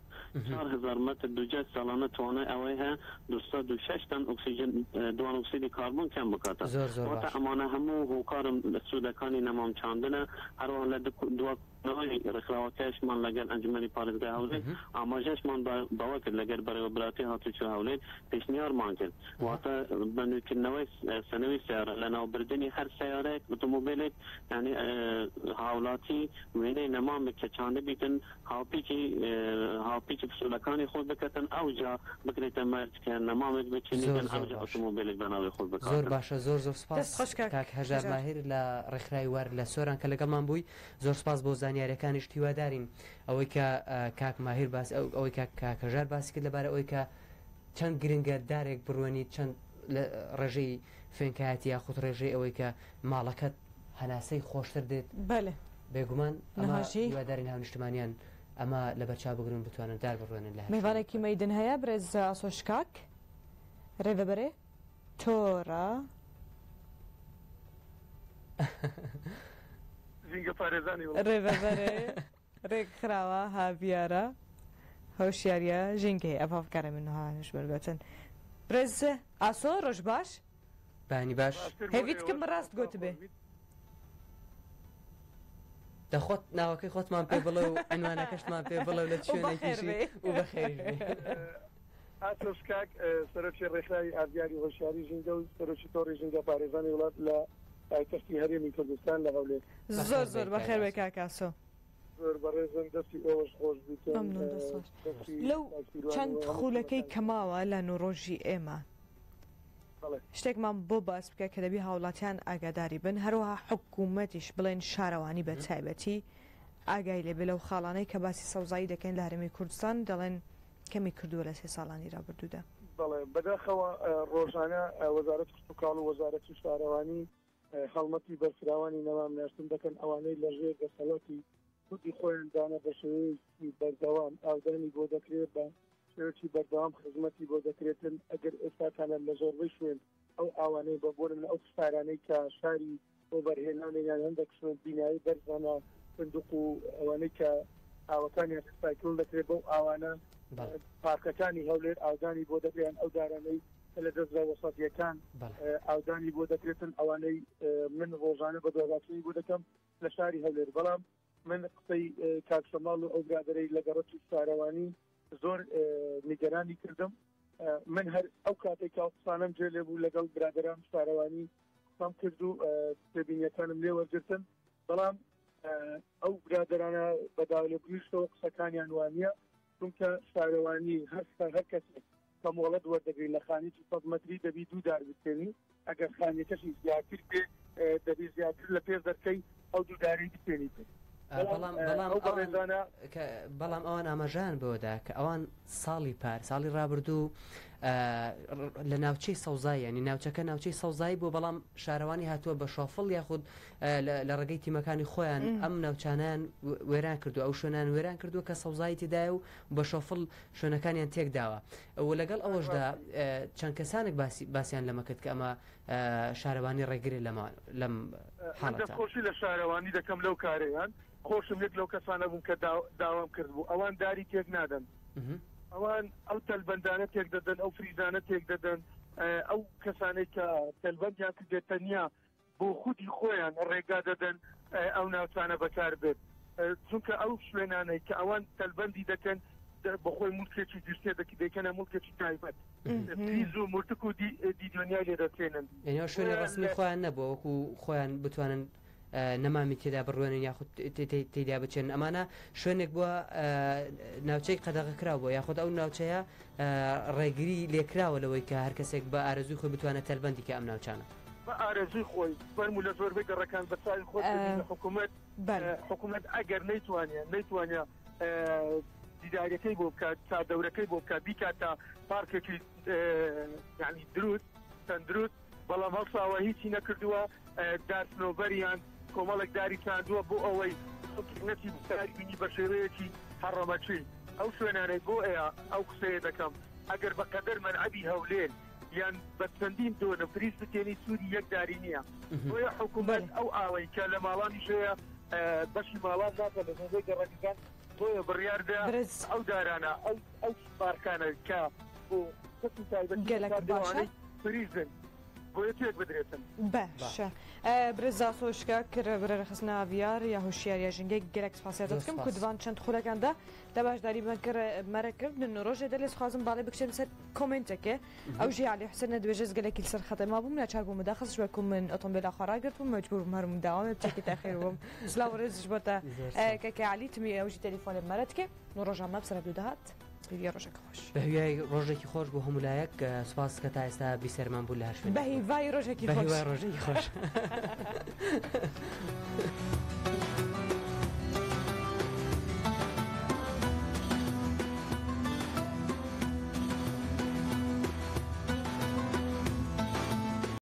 4000 مەتر دووجای ساڵانە توانای ئەوەی هەیە 206 تەن ئۆکسجین دوانۆکسیدی کاربۆن کەم بکاتەوە. زۆر زۆر واتە باشە. ئەمانە هەموو هۆکارن سوودەکانی نەمام چاندنە. هەروەها لە دوا کۆبوونەوەی ڕێکخراوەکەشمان لەگەل ئەنجومەنی پارێزگای هەولێر ئاماژەشمان بەوە کرد لەگەل بەڕێوەبەرایەتی هاتوچۆ هەولێر پێشنیارمان کرد واتە بە نوێکردنەوەی سەنەوی سەیارە لەناوبردنی هەر سەیارەیەک ئۆتۆمۆبیلێک یانی هاولاتی وێنەی نەمامێک کە چاندبیتن هاوپیچی هاوپیچی پسولەکانی خۆی بکەتن ئەوجا بکرێتە مەرج کە نەمامێک زۆر بچنیتن زۆر ئەوجا باشە. ئۆتۆمۆبیلێک بە ناوی خۆی زۆر بکاتن. باشە زۆر زۆر سپاس دەست خۆش کاک کاک هەژار هەژار. ماهیر لە ڕێکخراوی وار لە سۆران کە لەگەڵمان بووی زۆر سپاس بۆ زانیاریەکانیشت هیوادارین ئەوەی کە کاک ماهیر باس ئەوەی کە کاک هەژار باسی کرد لەبارە ئەوەی کە چەند گرنگە دارێک بڕوێنیت چەند لە ڕێژەی فێنکایەتی یاخود ڕێژەی ئەوەی کە ماڵەکەت هەناسەی خۆشتر دێت بەلێ بێگومان ئەمە نهاژی. هیوادارین هاونیشتمانیان ئەمە لەبەرچاو بگرن بتوانن دار بڕوێنن لە هەر شوێنێک مێوانێکی خۆیان. مەیدن هەیە برێز ئاسۆ شکاک رێڤەبەرێ تۆرە. ژینگە پارێزانی وڵات. رێڤەبەرێ رێکخراوە هاڤیارە هۆشیاریە ژینگەیە ئەڤ هاڤکارێ من نها هشمەر گۆتن برێز ئاسۆ رۆژ باش. بەیانی باش. باشتر بۆ هێڤیت ئێوە کم ڕاست دەستتان گۆتبێ. خۆش بیت. دە خۆت ناوەکەی خۆتمان پێ بڵێ و عنوانەکەشتمان پێ بڵێ و لە چ و بەخێر شوێنێکیشی بێ. و بەخێریش بێ. ئاسۆ شکاک سەرۆکی ڕێکخراوی ئاڤیاری هۆشیاری ژینگە و سەرۆکی تۆڕی ژینگە پارێزانی وڵات لە پایتەختی هەرێمی کوردستان لە هەولێر. زۆر بەخێر زۆر بێی کاک بەخێر بێ ئاسۆ. کاک ئاسۆ. زۆر بەڕێزم دەستی ئێوەش خۆش بیتن مەمنون دەست خۆش. دەستی لەو کاک سیروان چەند و هەموو خولەکەی تیمەکانتان. کە ماوە لە نووڕۆژی ئێمە بەڵێ. شتێکمان بۆ باس بکە کە دەبی هاوڵاتیان ئاگاداری بن هەروەها حکوومەتیش بڵێن شارەوانی بە تایبەتی ئاگای لێ بێ لەو خاڵانەی کە باسی سەوزایی دەکەین لە هەرێمی کوردستان دەڵێن کەمی کردووە لە سێ ساڵانی رابردوودا. بەڵێ بەداخەوە ڕۆژانە وەزارەتی کشتوکاڵ و وەزارەتی شارەوانی هەڵمەتی بەرفراوانی نەمام ناشتن دەکەن، ئەوانەی لەژێر دەسەڵاتی خودی خۆیان دانە بە شێوەیەکی بەردەوام ئاودانی بۆ دەکرێت، بە شێوەیەکی بەردەوام خزمەتی بۆ دەکرێتن. ئەگەر ئێستاکانە لە زۆربەی شوێن ئەو ئاوانەی بە بۆ نمونە ئەو خسارانەی کە شاری وەبەرهێنانە یان هەندێک شوێن بینایی بەرزانە فندق و ئەوانەی کە ئاوەکانیان ریسایکل دەکرێت بەو ئاوانە. پارکەکانی هەولێر ئاودانی بۆ دەکرێن ئەو دارانەی کە لە دەزگا وەسەتیەکان ئاودانی بۆ دەکرێتن ئەوانەی من ڕۆژانە بە دواداچوونی بۆ دەکەم لە شاری هەولێر بەڵام من قسەی کاک شەماڵ و ئەو برادەرەی لە گەڕەکی شارەوانی زۆر نیگەرانی کردم من هەر ئەو کاتێک کە قسانم جێ لێ بوو لەگەڵ برادران شارەوانی قسەم کرد و تێبینیەکانم لێ وەرگرتن بەڵام ئەو برادرانە بەداولێبوونیشەوە قسەکانیان وانە چونکە شارەوانی هەر هەر کەسێک کە مۆڵەت وەردەگری لە خانیی 100 مەتری دەبی دوو دار بچێنی ئەگەر خانیەکەشی زیاتر بێ دەبی زیاتر لە پێش دەرکەی ئەو دوو دارەی بچێنیت. بەڵام بەڵام ئەو بەڕێزانە بەڵام ئەوان ئاماژەیان بەوەدا کە ئەوان ساڵی پار ساڵی ڕابردوو لە ناوچەی سەوزایی ینی ناوچەکە ناوچەی سەوزایی بوو بەڵام شارەوانی هاتووە بە شۆفڵ یاخود لە ڕێگەی تیمەکانی خۆیان ئەم ناوچانیان وێران کردو ئەو شوێنان وێران کردووە کە سەوزایی تێدایە و بە شۆفڵ شوێنەکانیان تێکداوە و لەگەڵ ئەوەشدا چەند کەسانێک باسی باسیان لەمە کرد کە ئەمە شارەوانی ڕێگرێ لەمە لەم حاڵەتە. دەستخۆشی لە شارەوانی دەکەم لەو کارەیان، خۆشم یەک لەو کەسانە بووم کە داوام کردبوو، ئەوان داری تێک نادەن، ئەوان ئەو تەلبەندانە تێک دەدەن، ئەو فریزانە تێک دەدەن، ئەو کەسانەی کە تەلبەندیان کردێت تەنیا بۆ خودی خۆیان ڕێگا دەدەن ئەو ناوچانە بەکار بێت چونکە ئەو شوێنانەی کە ئەوان تەلبەندی دەکەن بەخۆی مڵکێکی گشتیە دەیکەنە مڵکێکی تایبەت فریز و مورتک و دیدۆنیای لێ دەچێنن. یعنی ئەو شوێنی ڕەسمی خۆیان نەبووە وەکو خۆیان بتوانن نەمامی تێدا بڕوێنن یاخود تێدا بچێن ئەمانە شوێنێک بووە ناوچەی قەدەغە کراو بووە یاخود ئەو ناوچەیە ڕێگری لێکراوە لەوەی کە هەر کەسێک بە ئارەزووی خۆی بتوانێت تەلبەندی کە ئەم ناوچانە. بە ئارەزووی خۆی فەرموو لە زۆربەی گەڕەکان بە چاوی خۆت دەبینی حکوومەت حکوومەت ئەگەر نەیتوانێ نەیتوانێ دیدارەکەی بۆ بکات تا دەورەکەی بۆ بکات بیکاتە پارکێکی یعنی دروست تەندروست بەڵام هەڵساوە هیچی نەکردووە دار سنۆبەریان کۆمەڵێک داری چاندووە بۆ ئەوەی خەڵکی نەچی داری بینی بە شێوەیەکی هەڕەمەکی ئەو شوێنانەی بۆ ئەیە ئەو قسەیە دەکەم ئەگەر بە قەدەر مەلعەبی هەولێر یان بە چەندین دۆنم فریز بتێنی سوودی یەک داری نییە بۆیە حکوومەت ئەو ئاوەی کە لە ماڵانیش هەیە بەشی ماڵان ناکە لە زۆربەی گەڕەکەکان بۆیە بڕیاردا ئەو دارانە ئەو ئەو پارکانە کە بۆ کەسی تایبەتی گەلەک باشە فریزن بۆیە تێک بدرێتن. باشە برێز ئاسۆ شکاک رێبەرە رێخستنا ڤیار یا هۆشیار یا ژینگەی گەلەک سپاسیات دەکەم زۆر کو سپاس. دوان چەند خولەکاندا دە باشداری بە کر مەرە کرد نن ڕۆژێ دە لێز خوازم باڵێ بکشێم سەر کۆمێنتەکێ ئەو ژی عەلی حوسێن دبێژێ گەلەکی لەسەر خەتێ مابووم ناچار بووم مداخس ژ کو من ئۆتۆمبێلا خوا ڕاگرت بووم مەجبور بووم هەرم داوامێ بچێکی تاخیر بووم سلاو و ڕێزش بۆتە زۆر سپاس. کەکە عەلی تمی ئەو ژی تەلیفۆنێ مەرە دکێ نو ڕۆژا مە بسەرە دوو دەهات هیویە ڕۆژەکە خۆش. بە هیوای ڕۆژێکی خۆش بۆ هەموو لایەک سوپاس کە تا ئێستا بیسەرمان بوو لە هەر شوێنێک بە هیوای ڕۆژێکی بە خۆش. هیوای ڕۆژێکی خۆش.